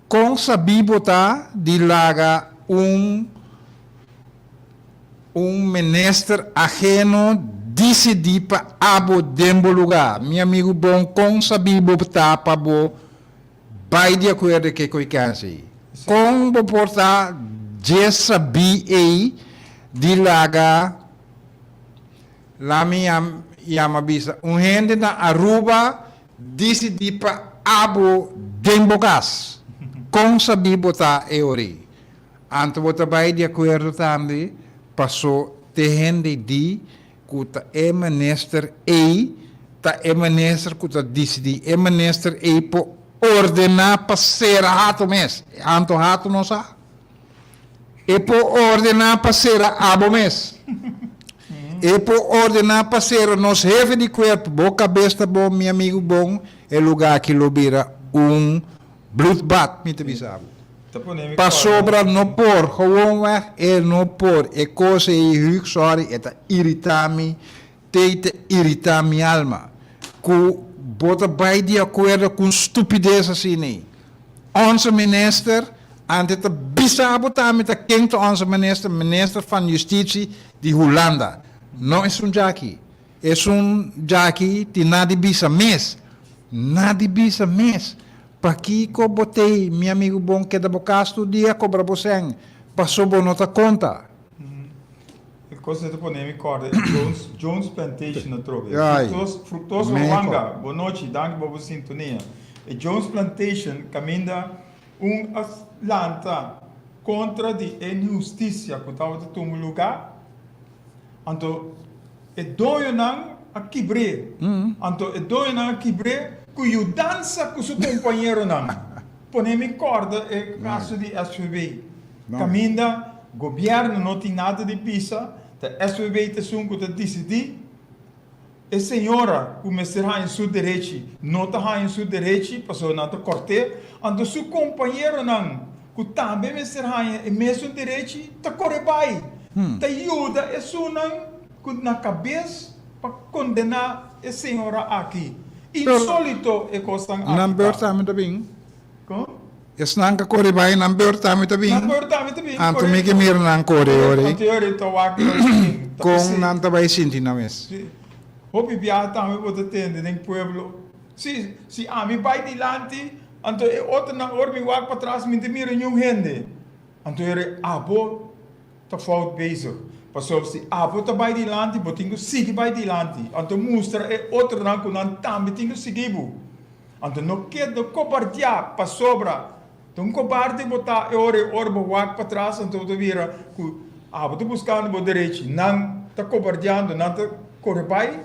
kon sabí bo ta di laga un un minister aheno disidí pa abo den bo lugá? Mi amigu bon kon sabí bo ta pa bo Bai di akuerdo ke ku e kens ei. Kon bo por ta dje sabí ei di laga lami yama bisa un hende na Aruba disidí pa abo den bo kas? Kon sabí bo ta e ora ei? Anto bo ta bai di akuerdo tambe paso te hende di Ku ta e minister ei ta e minister ku ta disidí. E minister ei por ordená pa sera hato mes. Anto hato no sa. E por ordená pa sera abo mes. E por ordená pa sera nos hefe di kuerpo. Bo kabes ta bon, mi amigu bon, e lugá aki lo bira un bloedbad, mi ta bisa bo. Pasobra no por, gewoonweg e no por. E kos ei Huug, sorry, e ta irita mi, te ta irita mi alma. Ku bo ta bai di akuerdo ku un stupides asina ei. Onze minister, ante ta bisa bo tambe ta ken ta onze minister, minister van Justitie di Hulanda. No esun djaki. Esun djaki tin na di bisa mes. Na di bisa mes. Pakiko bo tei, mi amigu bon, keda bo kas tur dia kobra bo sèn, paso bo no ta konta. Kos ta pone mi kòrda e Jones, Jones Plantation atrobe. Ai, Fructuoso, Fructuoso meko. Wanga, bon nochi, danki pa bo sintonia. E Jones Plantation kaminda un a lanta kontra di e inhustisia ku tabata tuma lugá, anto e doñonan a kibr'é. Anto e doñonan a kibr'é ku yudansa ku su kompañeronan. Pone mi kòrda e kaso di SVB. Kaminda gobièrnu no tin nada di bisa, ta SVB ta esun ku ta disidí. E señora ku mester haña su derechi no ta haña su derechi pasobra nan ta kòrt'é, anto su kompañeronan ku tambe mester haña e mesun derechi ta kore bai, ta yuda esunnan ku na kabes pa kondená e señora aki. Insólito e kosnan aki ta. Nan beurt tambe ta bin. Kon? Esnan ka kore bai, nan beurt tambe ta bin. Nan beurt tambe ta bin, Anto mi korekto. ke mira nan kore ora ei. Anto ora ei ta wak nan tin. Ta Kon p'esei. nan ta bai sinti nan mes? Si. Hopi biaha tambe bo ta tende den pueblo, Si, si ami bai dilanti, anto e otronan ora mi wak patras mi ta mira niun hende. Anto ora ei abo ta fout bezig. Pasobra si abo ta bai dilanti, bo tin ku sigui bai dilanti. Anto mustra e otronan ku nan tambe tin ku sigui bo. Anto no keda kobardiá, pasobra ta un kobarde bo ta e ora ei ora bo wak patras, anto bo ta bira ku abo ta buskando bo derechi. Nan ta kobardiando, nan ta kore bai,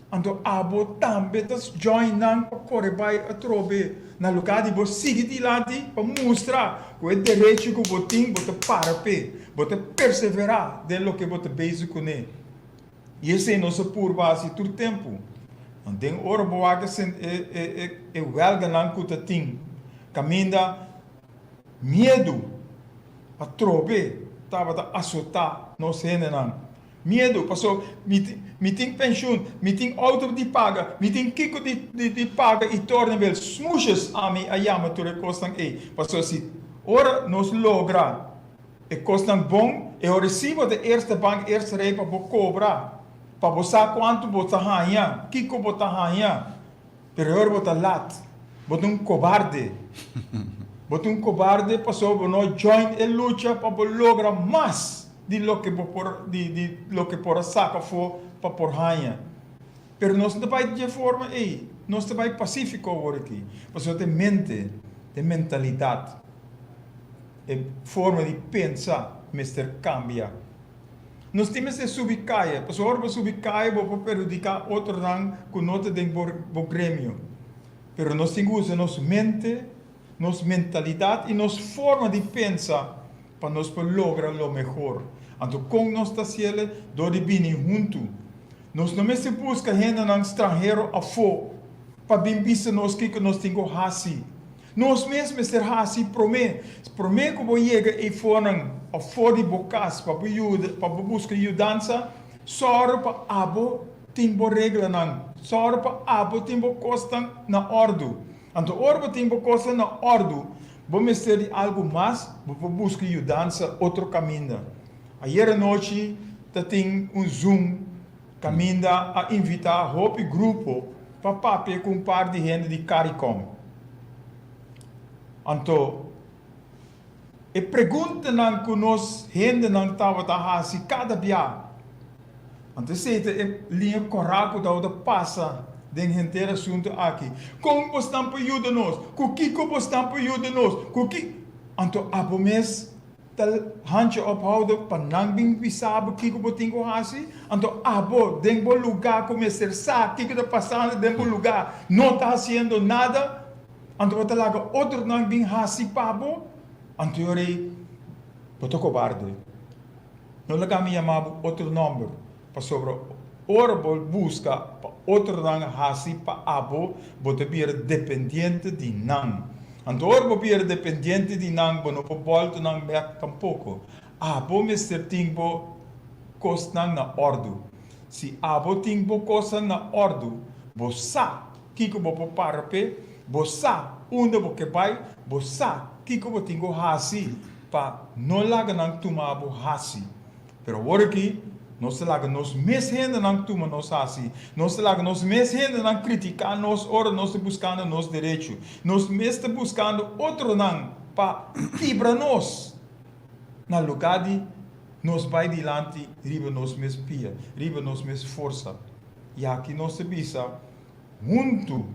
anto abo tambe ta join nan pa kore bai atrobe. Na lugá di bo sigui dilanti pa mustra ku e derechi ku bo tin, bo ta para p'e, bo ta perseverá den loke bo ta bezig kuné. I esei nos a purba hasi tur tempu. Den ora bo wak e wèlganan ku ta tin kaminda miedu atrobe tabata asotá nos hendenan. Miedu paso mi tin penshun, mi tin outo di paga, mi tin kiko di paga i tornebel smoesjes ami a yama tur e kosnan ei. Paso si ora nos logra E kosnan bon, e ora si bo ta eerste bank, eerste rij pa bo kobra, pa bo sa kuantu bo ta haña, kiko bo ta haña. Pero e ora bo ta lat, bo ta un kobarde. Bo ta un kobarde pasobra bo no join e lucha pa bo logra mas di loke bo por di di loke por a saka afó pa por haña. Pero nos no ta bai dje forma ei, nos ta bai pasífiko awor aki, pasobra ta e mente, ta e mentalidat. E forma di pensa mester cambia. Nos tin mester subi caya, pasobra ora bo subi caya bo por perhudica otronan cu no ta den bo gremio. Pero nos tin cu usa nos mente, nos mentalidad y nos forma di pensa pa nos por logra lo mehor. Anto con nos ta haciele? Door di bini hunto. Nos no mester busca hendenan stranhero afo pa bin bisa nos kico nos tin cu haci. Nos mes mester hasi promé. Promé ku bo yega eifonan òf for di bo kas pa bo yuda, pa bo buska yudansa, sòru pa abo tin bo reglanan. Sòru pa abo tin bo kosnan na òrdu. Anto ora bo tin bo kosnan na òrdu, bo mester di algu mas, bo por buska yudansa otro kaminda. Ayer anochi ta tin un Zoom kaminda a invitá hopi grupo pa papia ku un par di hende di Caricom. Anto, e preguntanan ku nos hendenan tabata hasi kada bia, anto esei ta e liña kòrá ku tabata pasa den henter asuntu aki, Kon bosnan por yuda nos? Ku kiko bosnan por yuda nos? Ku ki. Anto abo mes Ta hanchi ophoude pa nan bin bisa bo kiko bo tin ku hasi, anto abo den bo lugá ku mester sa kiko ta pasando den bo lugá no ta hasiendo nada, anto bo ta laga otronan bin hasi pa bo, anto e ora ei bo ta kobarde. No laga mi yama bo otro nòmber, pasobra ora bo buska pa otronan hasi pa abo, bo ta bira dependiente di nan. Anto ora bo bira dependiente di nan, bo no por bòltu nan bèk tampoko. Abo mester tin bo kosnan na òrdu. Si abo tin bo kosnan na òrdu, bo sa kiko bo por para p'e, bo sa unda bo ke bai, bo sa kiko bo tin ku hasi pa no laga nan tuma bo hasi. Pero awor aki, nos ta laga nos mes hendenan tuma nos hasi. Nos ta laga nos mes hendenan kritiká nos ora nos ta buskando nos derecho. Nos mes ta buskando otronan pa kibra nos, na lugá di. nos bai dilanti riba nos mes pia, riba nos mes forsa. I aki nos ta bisa, huntu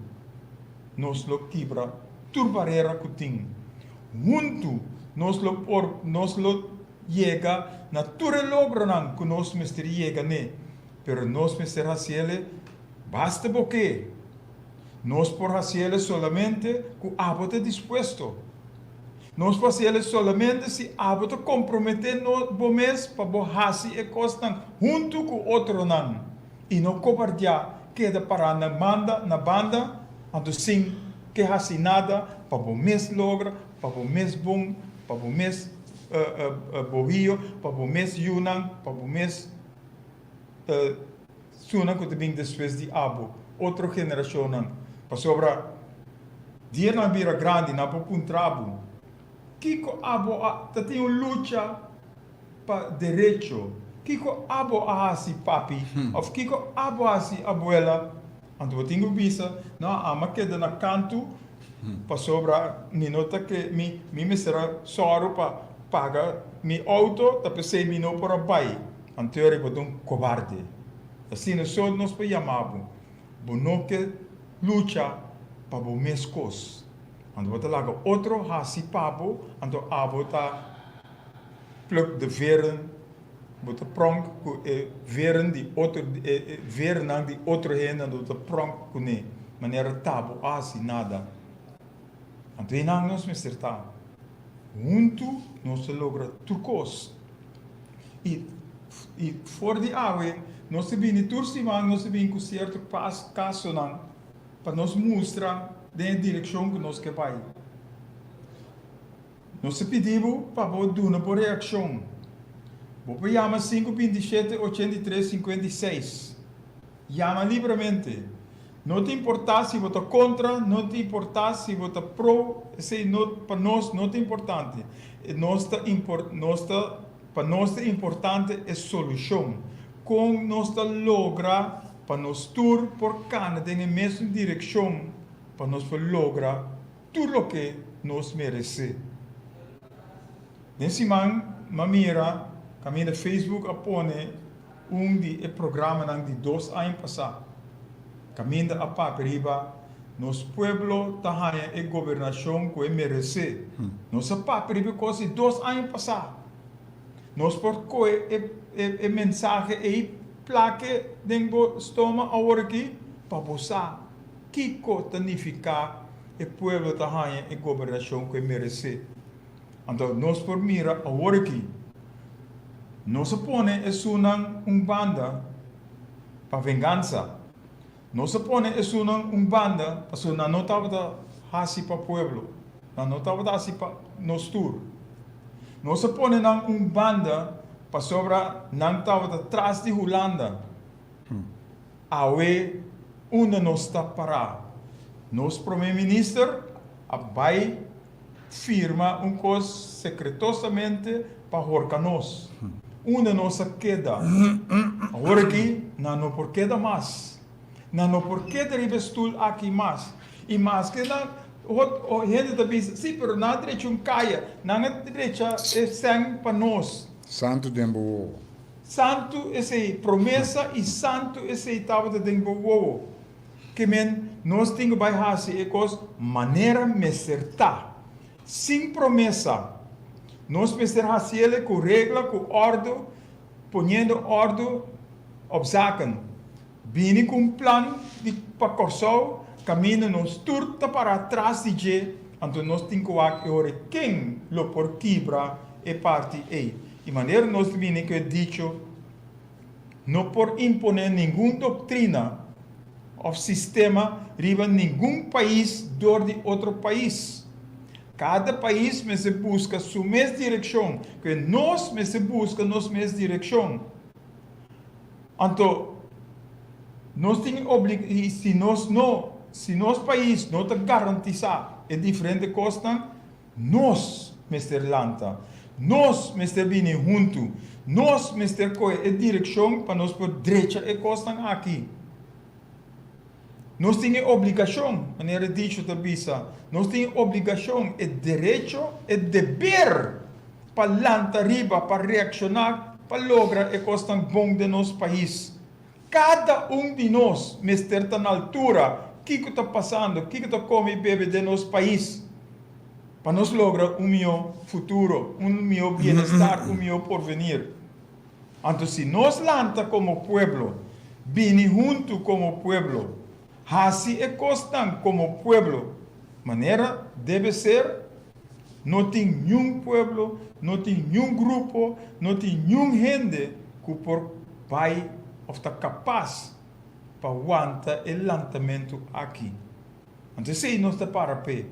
nos lo kibra tur barera ku tin. Huntu nos lo por nos lo yega na tur e logronan ku nos mester yega n'e, pero nos mester hasiel basta bo ke. Nos por hasiel solamente ku abo ta dispuesto. Nos por hasiel solamente si abo ta komprometé bo mes pa bo hasi e kosnan huntu ku otronan i no kobardiá keda pará na banda na banda anto sin ke hasi nada pa bo mes logra, pa bo mes bon, pa bo mes bohio, pa bo mes yunan, pa bo mes Sunan ku ta bin despues di abo, otro generashonnan. Pasobra dia nan bira grandi, nan por puntra bo, Kiko abo a ta tin un lucha pa derecho? Kiko abo a hasi, papi? Òf kiko abo a hasi, abuela? Anto bo tin ku bisa, No, ami a keda na kantu pasobra mi no ta ke mi mi mester a sòru pa paga mi outo, ta p'esei mi no por a bai. Anto bo ta un kobarde. Asina so nos por yama bo. Bo no ke lucha pa bo mes kos. Anto bo ta laga otro hasi pa bo, anto abo ta pluk de veren, bo ta pronk ku e veren di otro, e verennan di otro hende, anto bo ta pronk kuné, manera ta bo a hasi nada. Anto einan nos mester ta. Huntu nos ta logra tur kos. I i for di awe nos ta bini tur siman nos ta bini ku sierto pas kasonan pa nos mustra den e direkshon ku nos ke bai. Nos ta pidi bo pa bo duna bo reakshon. Bo por yama sinku 27 83 56. Yama libramente. No ta importá si bo ta kontra, no ta importá si bo ta pro, esei no, pa nos no ta importante. Nos ta impor, nos ta, pa nos ta importante e solushon. Kon nos ta logra pa nos tur por kana den e mesun direkshon pa nos por logra tur loke nos meresé. Den siman m'a mira kaminda Facebook a pone Un di e programanan di dos aña pasá, kaminda a papia riba Nos pueblo ta haña e gobernashon ku e meresé. Nos a papia riba e kos di dos aña pasá. Nos por kohe e e mensahe ei plak'e den bo stoma aworakí pa bo sa kiko ta nifiká e pueblo ta haña e gobernashon ku e meresé. Anto nos por mira awor aki, nos a pone esunnan un banda pa vengansa, nos a pone esunnan un banda pasobra nan no tabata hasi pa pueblo, nan no tabata hasi pa nos tur. Nos a pone nan un banda pasobra nan tabata tras di Hulanda. Awe unda nos ta pará? Nos Prome Minister a bai firma un kos sekretosamente pa horka nos. Unda nos a keda? Awor aki nan no por keda mas. Nan no por keda riba e stul aki mas. I maske nan hende ta bisa, sí, pero nan a drecha un kaya, nan a drecha e sèn pa nos. Santu den bo wowo. Santu esei promesa i santu esei tabata den bo wowo. Ke men nos tin ku bai hasi e kos manera mester ta. Sin promesa. Nos mester hasiele ku regla, ku òrdu, poniendo òrdu op zaken. Bini ku un plan di pa Kòrsou kaminda nos tur ta pará tras di dje, anto nos tin ku wak e ora ken lo por kibra e parti ei. I manera nos ta bini ku e dicho, No por imponé ningun doktrina òf sistema riba ningun pais dor di otro pais. Kada pais mester buska su mes direkshon, ku e nos mester buska nos mes direkshon. Anto, nos tin e i si nos no, si nos pais no ta garantisá e diferente kosnan, Nos mester lanta. Nos mester bini huntu. Nos mester kohe e direkshon pa nos por drecha e kosnan aki. Nos tin e obligashon, manera e dicho ta bisa, nos tin e obligashon, e derecho, e deber pa lanta riba, pa reakshoná. pa logra e kosnan bon den nos pais. Kada un di nos mester ta na altura kiko ta pasando, kiko ta kome i bebe den nos pais pa nos logra un mihó futuro, un mihó bienestar, un mihó porvenir. Anto si nos lanta komo pueblo, bini huntu komo pueblo, hasi e kosnan komo pueblo manera debe ser, no tin niun pueblo, no tin niun grupo, no tin niun hende ku por bai òf ta kapas pa wanta e lantamentu aki. Anto esei nos ta para p'e.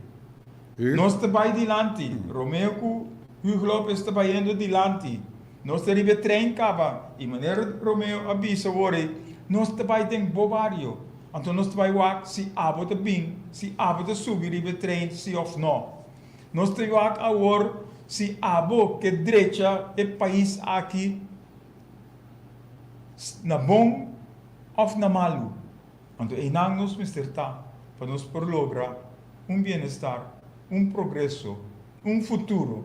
Nos ta bai dilanti. Romeo ku Hugo Lopez ta bayendo dilanti. Nos ta riba e trein kaba i manera Romeo a bisa awor ei, nos ta bai den bo bario. Anto nos ta bai wak si abo ta bin, si abo ta subi riba e trein si òf nò. Nos ta wak awor si abo ke drecha e pais aki na bon òf na malu. Anto einan nos mester ta pa nos por logra un bienestar, un progreso, un futuro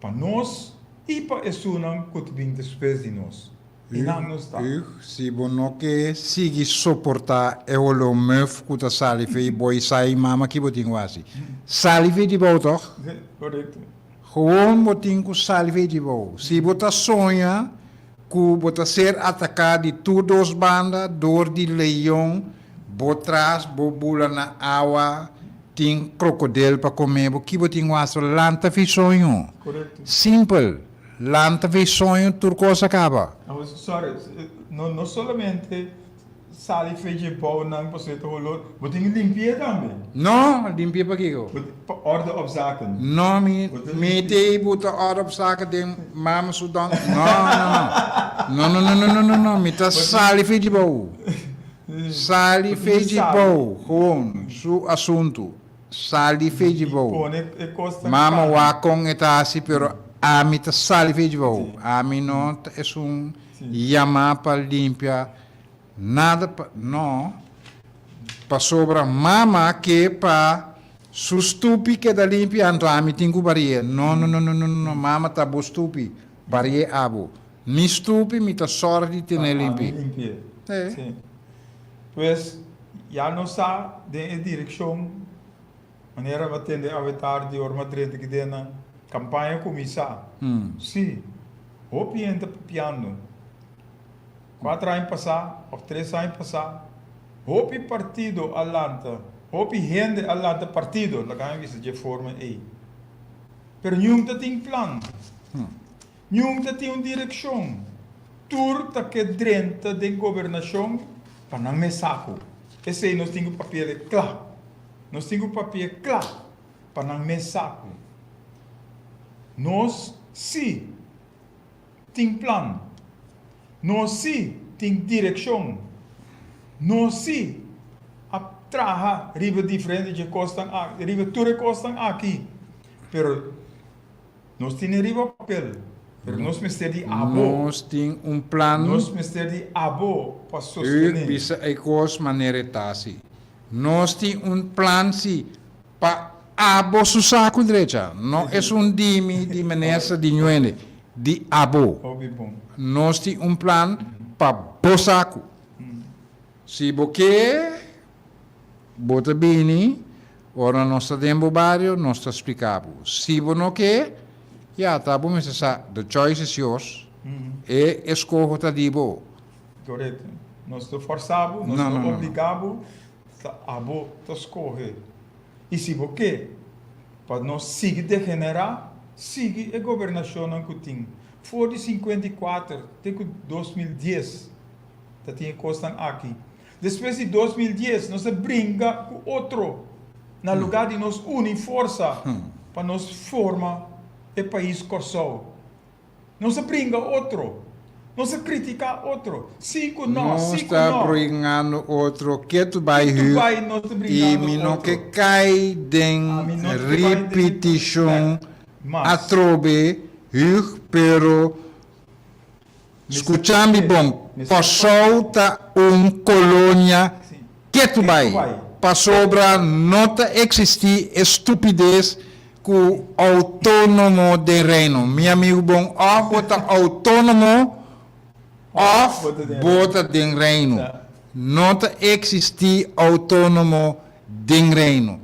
pa nos i pa esunnan ku ta bin despues di nos. Einan nos ta. Ugh, si bo no ke sigui soportá e holó muf ku ta sali fei bo i sai mama ki bo tin ku hasi? Sali fei di bou tòg? Korekto. Gewoon bo tin ku sali fei di bou. Si bo ta soña Ku bo ta ser ataká di tur dos banda dor di leon, bo tras bo bula na awa, tin krokodel pa kome bo, ki bo tin wastro? Lanta fi soño. Korekto. Simpel. Lanta fi soño tur kos a kaba. Sorry, no no solamente Sali fe dje bounan pasobra e ta holor. Bo tin ki limpi'é tambe. No, limpi'é pakiko? Bo tin pa orde op zaken. No, mi mi te bo ta orde op zaken den mama su don. No, no, no. No, no, no, no, no, no, no. Mi ta sali fe dje bou. Sali fe dje bou. Gewoon, su asuntu. Sali fe dje bou. Mama wak kon e ta hasi, pero ami ta sali fe dje bou. Ami no ta esun yamá pa limpia. Nada pa no, pasobra mama ke pa su stupi keda limpi anto ami tin ku barié. No, no, no, no, no, no, mama ta bo stupi, barié abo. Mi stupi mi ta sòrg di tene limpi. Pa ami limpié. Sí. Pues, ya nos sa den e direkshon, manera bo a tende awe tardi ora mi a drenta aki den nan, kampaña kuminsá. Sí, hopi hende ta papiando. Cuater aña pasá of tres aña pasá, hopi partido a lanta, hopi hende a lanta partido, laga mi bisa dje forma ei. Pero niun ta tin plan, niun ta tin un direccion. Tur ta ke drenta den gobernacion pa nan mes saco. Esei nos tin cu papi'e cla. Nos tin cu papi'e cla pa nan mes saco. Nos si. Tin plan. Nos sí tin direkshon. Nos sí a traha riba diferente dje kosnan aki, riba tur e kosnan aki. Pero nos tine riba papel, pero nos mester di abo. Nos tin un plan. Nos mester di abo pa sostené. U bisa e kos manera e ta si. Nos tin un plan si. Pa abo su saku drecha, no esun di mi, di minister, di ñuende, di abo. Nos tin un plan pa bo saku. Si bo ke, bo ta bini, ora nos ta den bo bario, nos ta splika bo. Si bo no ke, ya, ta bo mester sa, the choice is yours, e eskoho ta di bo. Korekto. Nos ta forsa bo, nos ta obliga bo. Ta abo ta skohe. I si bo ke pa nos sigui degenerá, sigui e gobernashonnan ku tin for di 54 te ku 2010 ta tin e kosnan aki. Despues di 2010 nos a bringa ku otro na lugá di nos uni forsa pa nos forma e pais Kòrsou. Nos a bringa otro. Nos a critica otro. Si cu no, si cu no. Nos ta bringando otro ketu bai Ketu hu bai nos ta i bringando mi no otro. ke kai den Ami no ke bai den ripitishon mas. atrobe hug pero Mester skucha mi papia. bon Mester Kòrsou papia. ta un kolonia Si. ketu Ketu bai bai. pasobra no ta eksistí e stupides. ku outónomo den Reino. Mi amigu bon, òf bo ta outónomo òf bo ta den Reino. No ta eksistí outónomo den Reino.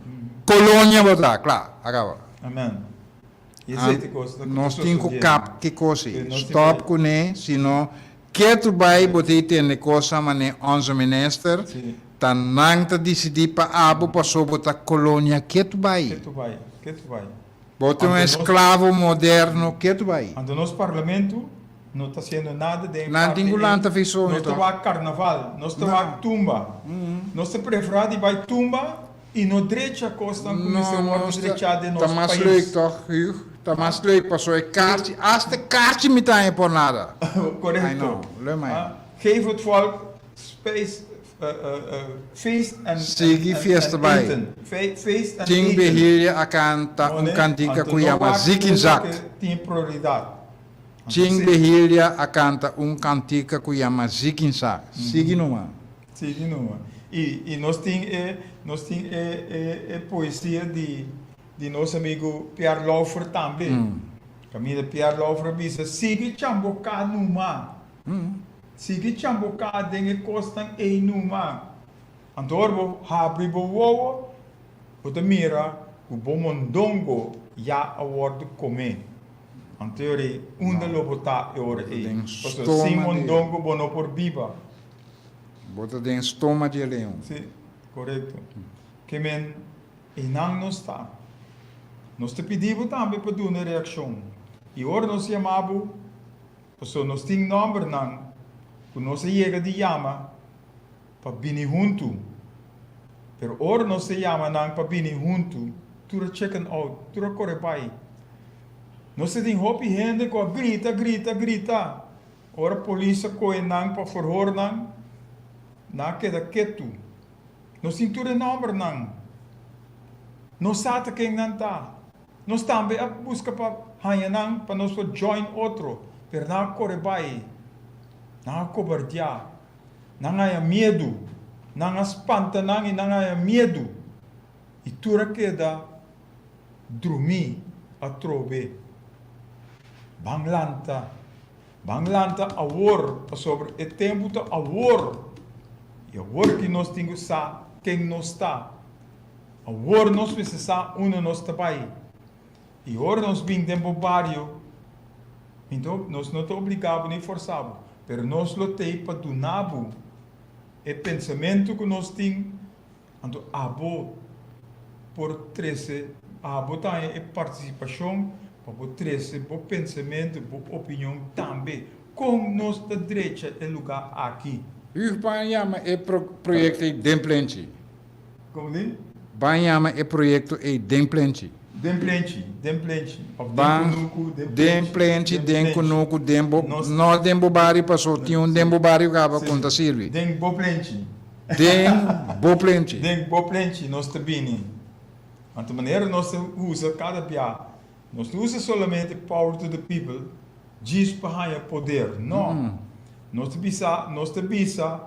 Kolonia bo ta, kla, a kaba. Amen. I esei ta kos ta Nos tin ku kap ki kos ei. Stòp kuné, sino ketu bai bo ta i tende kosnan manera onze minister ta nan ta disidí pa abo paso bo ta kolonia ketu bai. Ketu bai, ketu bai. Bo ta un esklavo moderno ketu bai. Anto nos parlamento no ta hasiendo nada den e Nan parti tin ku ei. lanta fisoño Nos ta tòg. wak karnaval, nos ta wak tumba. Nos ta preferá di bai tumba I no drecha kosnan ku mester No, wòrdu nos ta, drechá den ta nos mas pais. leuk tòg, Hugh? Ta mas leuk pasobra e kaarchi, asta e kaarchi mi ta haña por nada. I Korekto. know, leuk man. Ah, geef het volk spijs, feest en, en, Sigui en, fiesta en bai. eten. Fe, feest en Tin eten. Behilia a kanta No, un ne? kantika Anto ku no yama wak Ziek in tur Zak. loke tin prioridat. Anto Tin si. Behilia a kanta un kantika ku yama Ziek in Zak. Sigui numa. Sigui numa. I i nos tin e nos tin e e e poesia di di nos amigu Pierre Lauffer tambe. Kaminda Pierre Lauffer a bisa, Sigui chamboká numa. Sigui chamboká den e kosnan ei numa. Anto ora bo habri bo wowo, bo ta mira ku bo mondongo ya a wòrdu komé. Anto e ora ei, unda lo bo ta e ora ei? Pasobra sin mondongo bo no por biba. Bo ta den stoma di e leon. Sí, korekto. Ke men einan nos ta. Nos ta pidi bo tambe pa duna reakshon. I ora nos yama bo, pasobra nos tin nòmbernan ku nos a yega di yama pa bini huntu. Pero ora nos ta yama nan pa bini huntu, tur a chicken out, tur a kore bai. Nos ta tin hopi hende ku a grita, grita, grita. Ora polis a kohe nan pa forhor nan, nan a keda ketu. Nos tin tur e nòmbernan. Nos sa ta ken nan ta. Nos tambe a buska pa haña nan pa nos por join otro, pero nan a kore bai. Nan a kobardiá. Nan haña miedu. Nan a spanta nan i nan haña miedu. I tur a keda drumí atrobe. Ban lanta, ban lanta awor, pasobra e tempu ta awor. I awor ki nos tin ku sa ken nos ta. Awor nos mester sa unda nos ta bai. I ora nos bin den bo bario, anto nos no ta obligá bo ni forsá bo, pero nos lo t'ei pa duna bo e pensamentu ku nos tin. Anto abo por trese, abo ta haña e partisipashon pa bo trese bo pensamentu, bo opinion tambe. Kon nos ta drecha e lugá aki? Huug ban yama e proyekto ei Den Plenchi. Komo di? Ban yama e proyekto ei Den Plenchi. Den Plenchi, Den Plenchi, òf Den Kunuku, Den Plenchi. Den Plenchi, Den Kunuku, den bo, no den bo bario paso tin un den bo bario kaba ku no ta sirbi. Den bo plenchi. Den bo plenchi. Den bo plenchi nos ta bini. Anto manera nos ta usa kada bia, nos no usa solamente power to the people djis pa haña poder. No. Nos ta bisa, nos ta bisa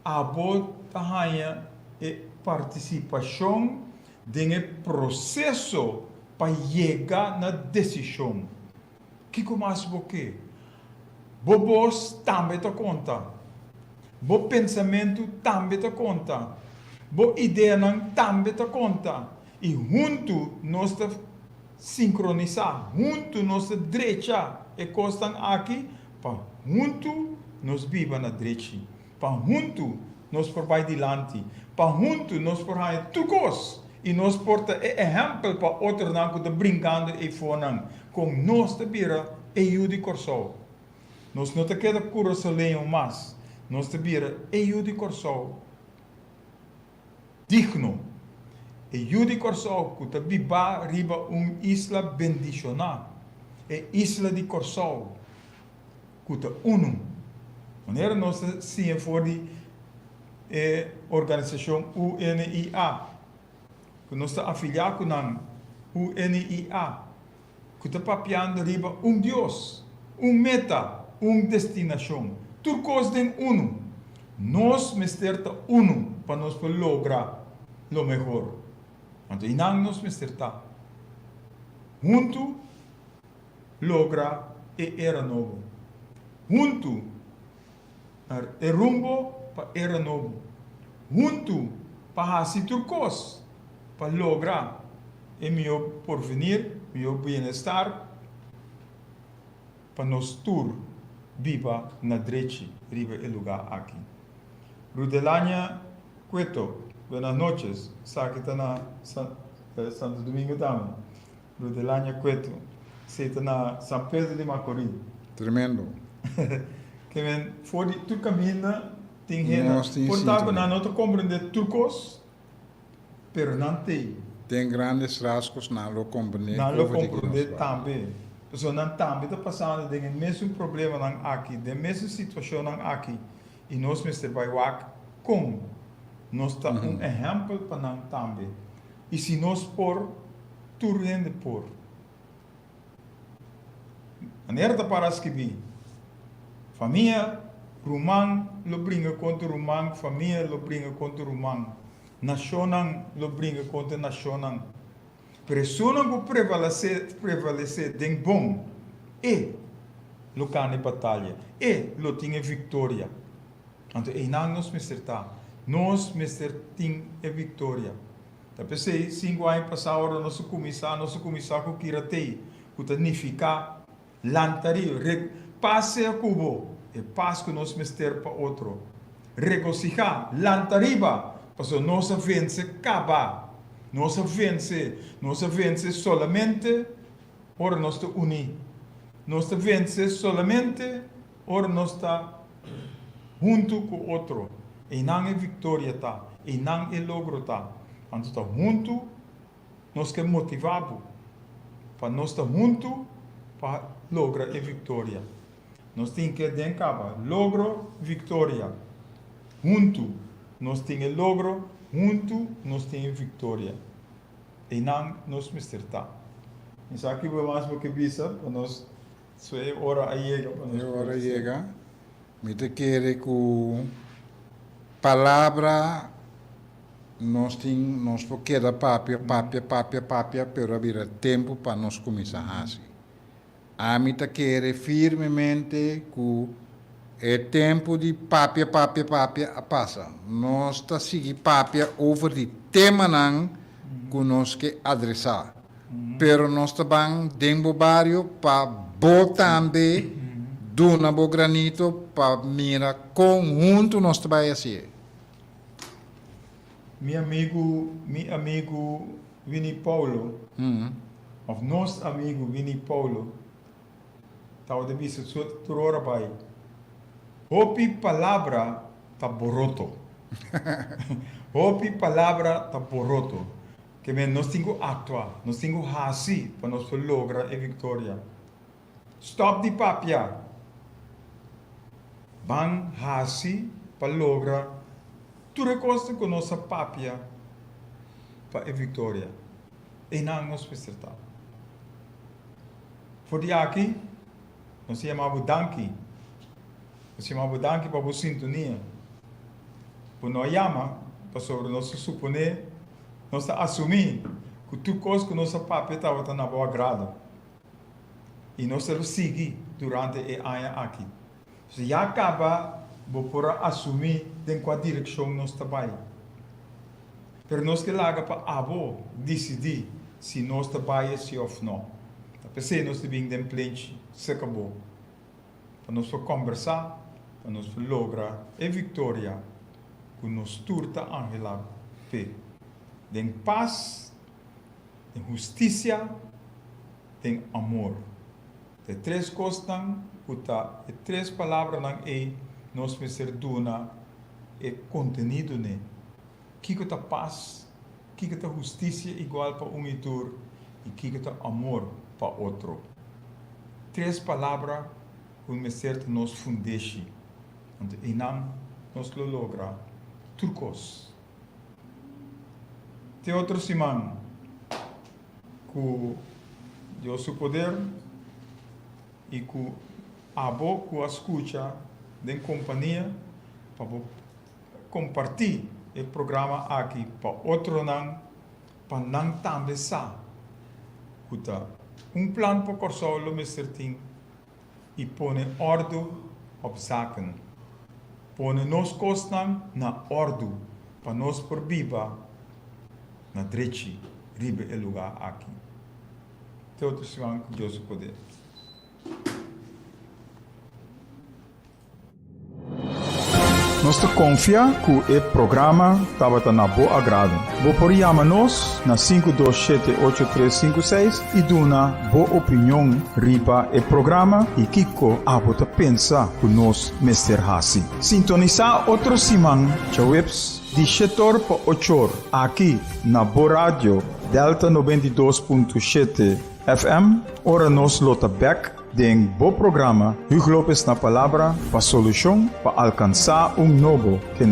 abo ta haña e partisipashon den e proseso pa yega na desishon. Kiko mas bo ke? Bo bos tambe ta konta. Bo pensamentu tambe ta konta. Bo ideanan tambe ta konta. I huntu nos ta sinkronisá, huntu nos ta drecha e kosnan aki pa huntu nos biba na drechi, pa huntu nos por bai dilanti, pa huntu nos por haña tur kos i nos por ta e ehèmpel pa otronan ku ta brinkando eifonan kon nos ta bira e yu di Kòrsou. Nos no ta keda kurasoleño mas, nos ta bira e yu di Kòrsou digno, e yu di Kòrsou ku ta bibá riba un isla bendishoná, e isla di Kòrsou ku ta unu. Manera nos ta siña for di e organisashon UNIA, ku nos ta afiliá ku nan, UNIA. Ku ta papiando riba un Dios, un meta, un destinashon. Tur kos den unu. Nos mester ta unu pa nos por logra lo mehor. Anto einan nos mester ta. Huntu logra e era nobo. Huntu na e rumbo pa era nobo. Huntu pa hasi tur kos pa logra e mihó porvenir, mihó bienestar pa nos tur biba na drechi riba e lugá aki. Rudelania Cueto, buenas noches, esaki ta na Santo Domingo tambe. Rudelania Cueto, esei ta na San Pedro de Macorís. Tremendo. Ke men for di tur kaminda tin hende. Nos tin Por ta ku sintonia. nan no ta komprendé tur kos, pero nan t'ei. Den grandes rasgos nan lo komprendé Nan lo over di ki nos komprendé papia. tambe. Pasobra nan tambe ta pasando den e mesun problemanan aki, den e mesun situashonnan aki, i nos mester bai wak kon nos ta un ehèmpel pa nan tambe. I si nos por, tur hende por. Manera ta para skibí, Famia, ruman lo bringa kontra ruman, famia lo bringa kontra ruman, nashonnan lo bringa kontra nashonnan. Pero esunnan ku prevalesé, prevalesé den bon, e lo gana e bataya, e lo tin e viktoria. Anto einan nos mester ta. Nos mester tin e viktoria. Ta p'esei, sinku aña pasá ora nos a kuminsá, nos a kuminsá ku Kiratei, ku ta nifiká lanta riba, re, pas sea ku bo, e pas ku nos mester pa otro. Regosihá, lanta riba, pasobra nos a vense kaba. Nos a vense. Nos a vense solamente ora nos ta uní. Nos ta vense solamente Ora nos ta huntu ku otro, einan e viktoria ta, einan e logro ta. Anto ta huntu nos ke motivá bo pa nos ta huntu pa logra e viktoria. Nos tin ke den kaba logro, viktoria. Huntu nos tin e logro, huntu nos tin e viktoria. Einan nos mester ta. Mi sa kibo mas bo ke bisa pa nos. So e ora a yega pa nos E ora a por yega. Mi ta kere ku palabra nos tin, nos por keda papia, papia, papia, papia, pero a bira tempu pa nos kuminsá hasi. Ami ta kere firmemente ku e tempu di papia, papia, papia a pasa. Nos ta sigui papia over di temanan ku nos ke adresá. Pero nos ta ban den bo bario pa bo tambe duna bo granito pa mira kon huntu nos ta bai hasié. Mi amigu, mi amigu Winnie Paulo, of nos amigu Winnie Paulo tabata bisa tur ora bai, Hopi palabra ta boroto. Hopi palabra ta boroto. Ke men nos tin ku aktua, nos tin ku hasi pa nos por logra e viktoria. Stòp di papia! Ban hasi pa logra tur e kosnan ku nos a papia pa e viktoria. Einan nos mester ta. For di aki, nos ta yama bo danki. Nos ta yama bo danki pa bo sintonia. Bo no a yama pasobra nos ta suponé. Nos ta asumí ku tur kos ku nos a papia tabata na bo agrado i nos ta lo sigui durante e aña aki. So ya kaba bo por a asumí den kua direkshon nos ta bai. Pero nos ke laga pa abo disidí si nos ta bai esi òf nò. Ta p'esei nos ta bin den plenchi serka bo, pa nos por kòmbersá, pa nos por logra e viktoria. ku nos tur ta anhelá p'e, den pas, den hustisia, den amor. Ta e tres kosnan ku ta e tres palabranan ei nos mester duna e kontenido n'e. Kiko ta pas, kiko ta hustisia igual pa un i tur i kiko ta amor pa otro. Tres palabra ku mester ta nos fundeshi. Anto einan nos lo logra tur kos. Te otro siman, ku Dios su poder i ku abo ku a skucha den kompania pa bo kompartí e programa aki pa otronan pa nan tambe sa ku ta. Un plan pa Kòrsou lo mester tin i pone òrdu op zaken. Pone nos kosnan na òrdu pa nos por biba na drechi riba e lugá aki. Te otro siman ku Dios su poder. Nos ta konfia ku e programa tabata na bo agrado. Bo por yama nos na 527 8356 i duna bo opinion riba e programa i kiko abo ta pensa ku nos mester hasi. Sintonisá otro siman djaweps di shetor pa ochor aki na bo radio Delta 92.7 FM ora nos lo ta bèk den bo programa Hugo Lopez na Palabra pa solushon pa alkansá un nobo generashon.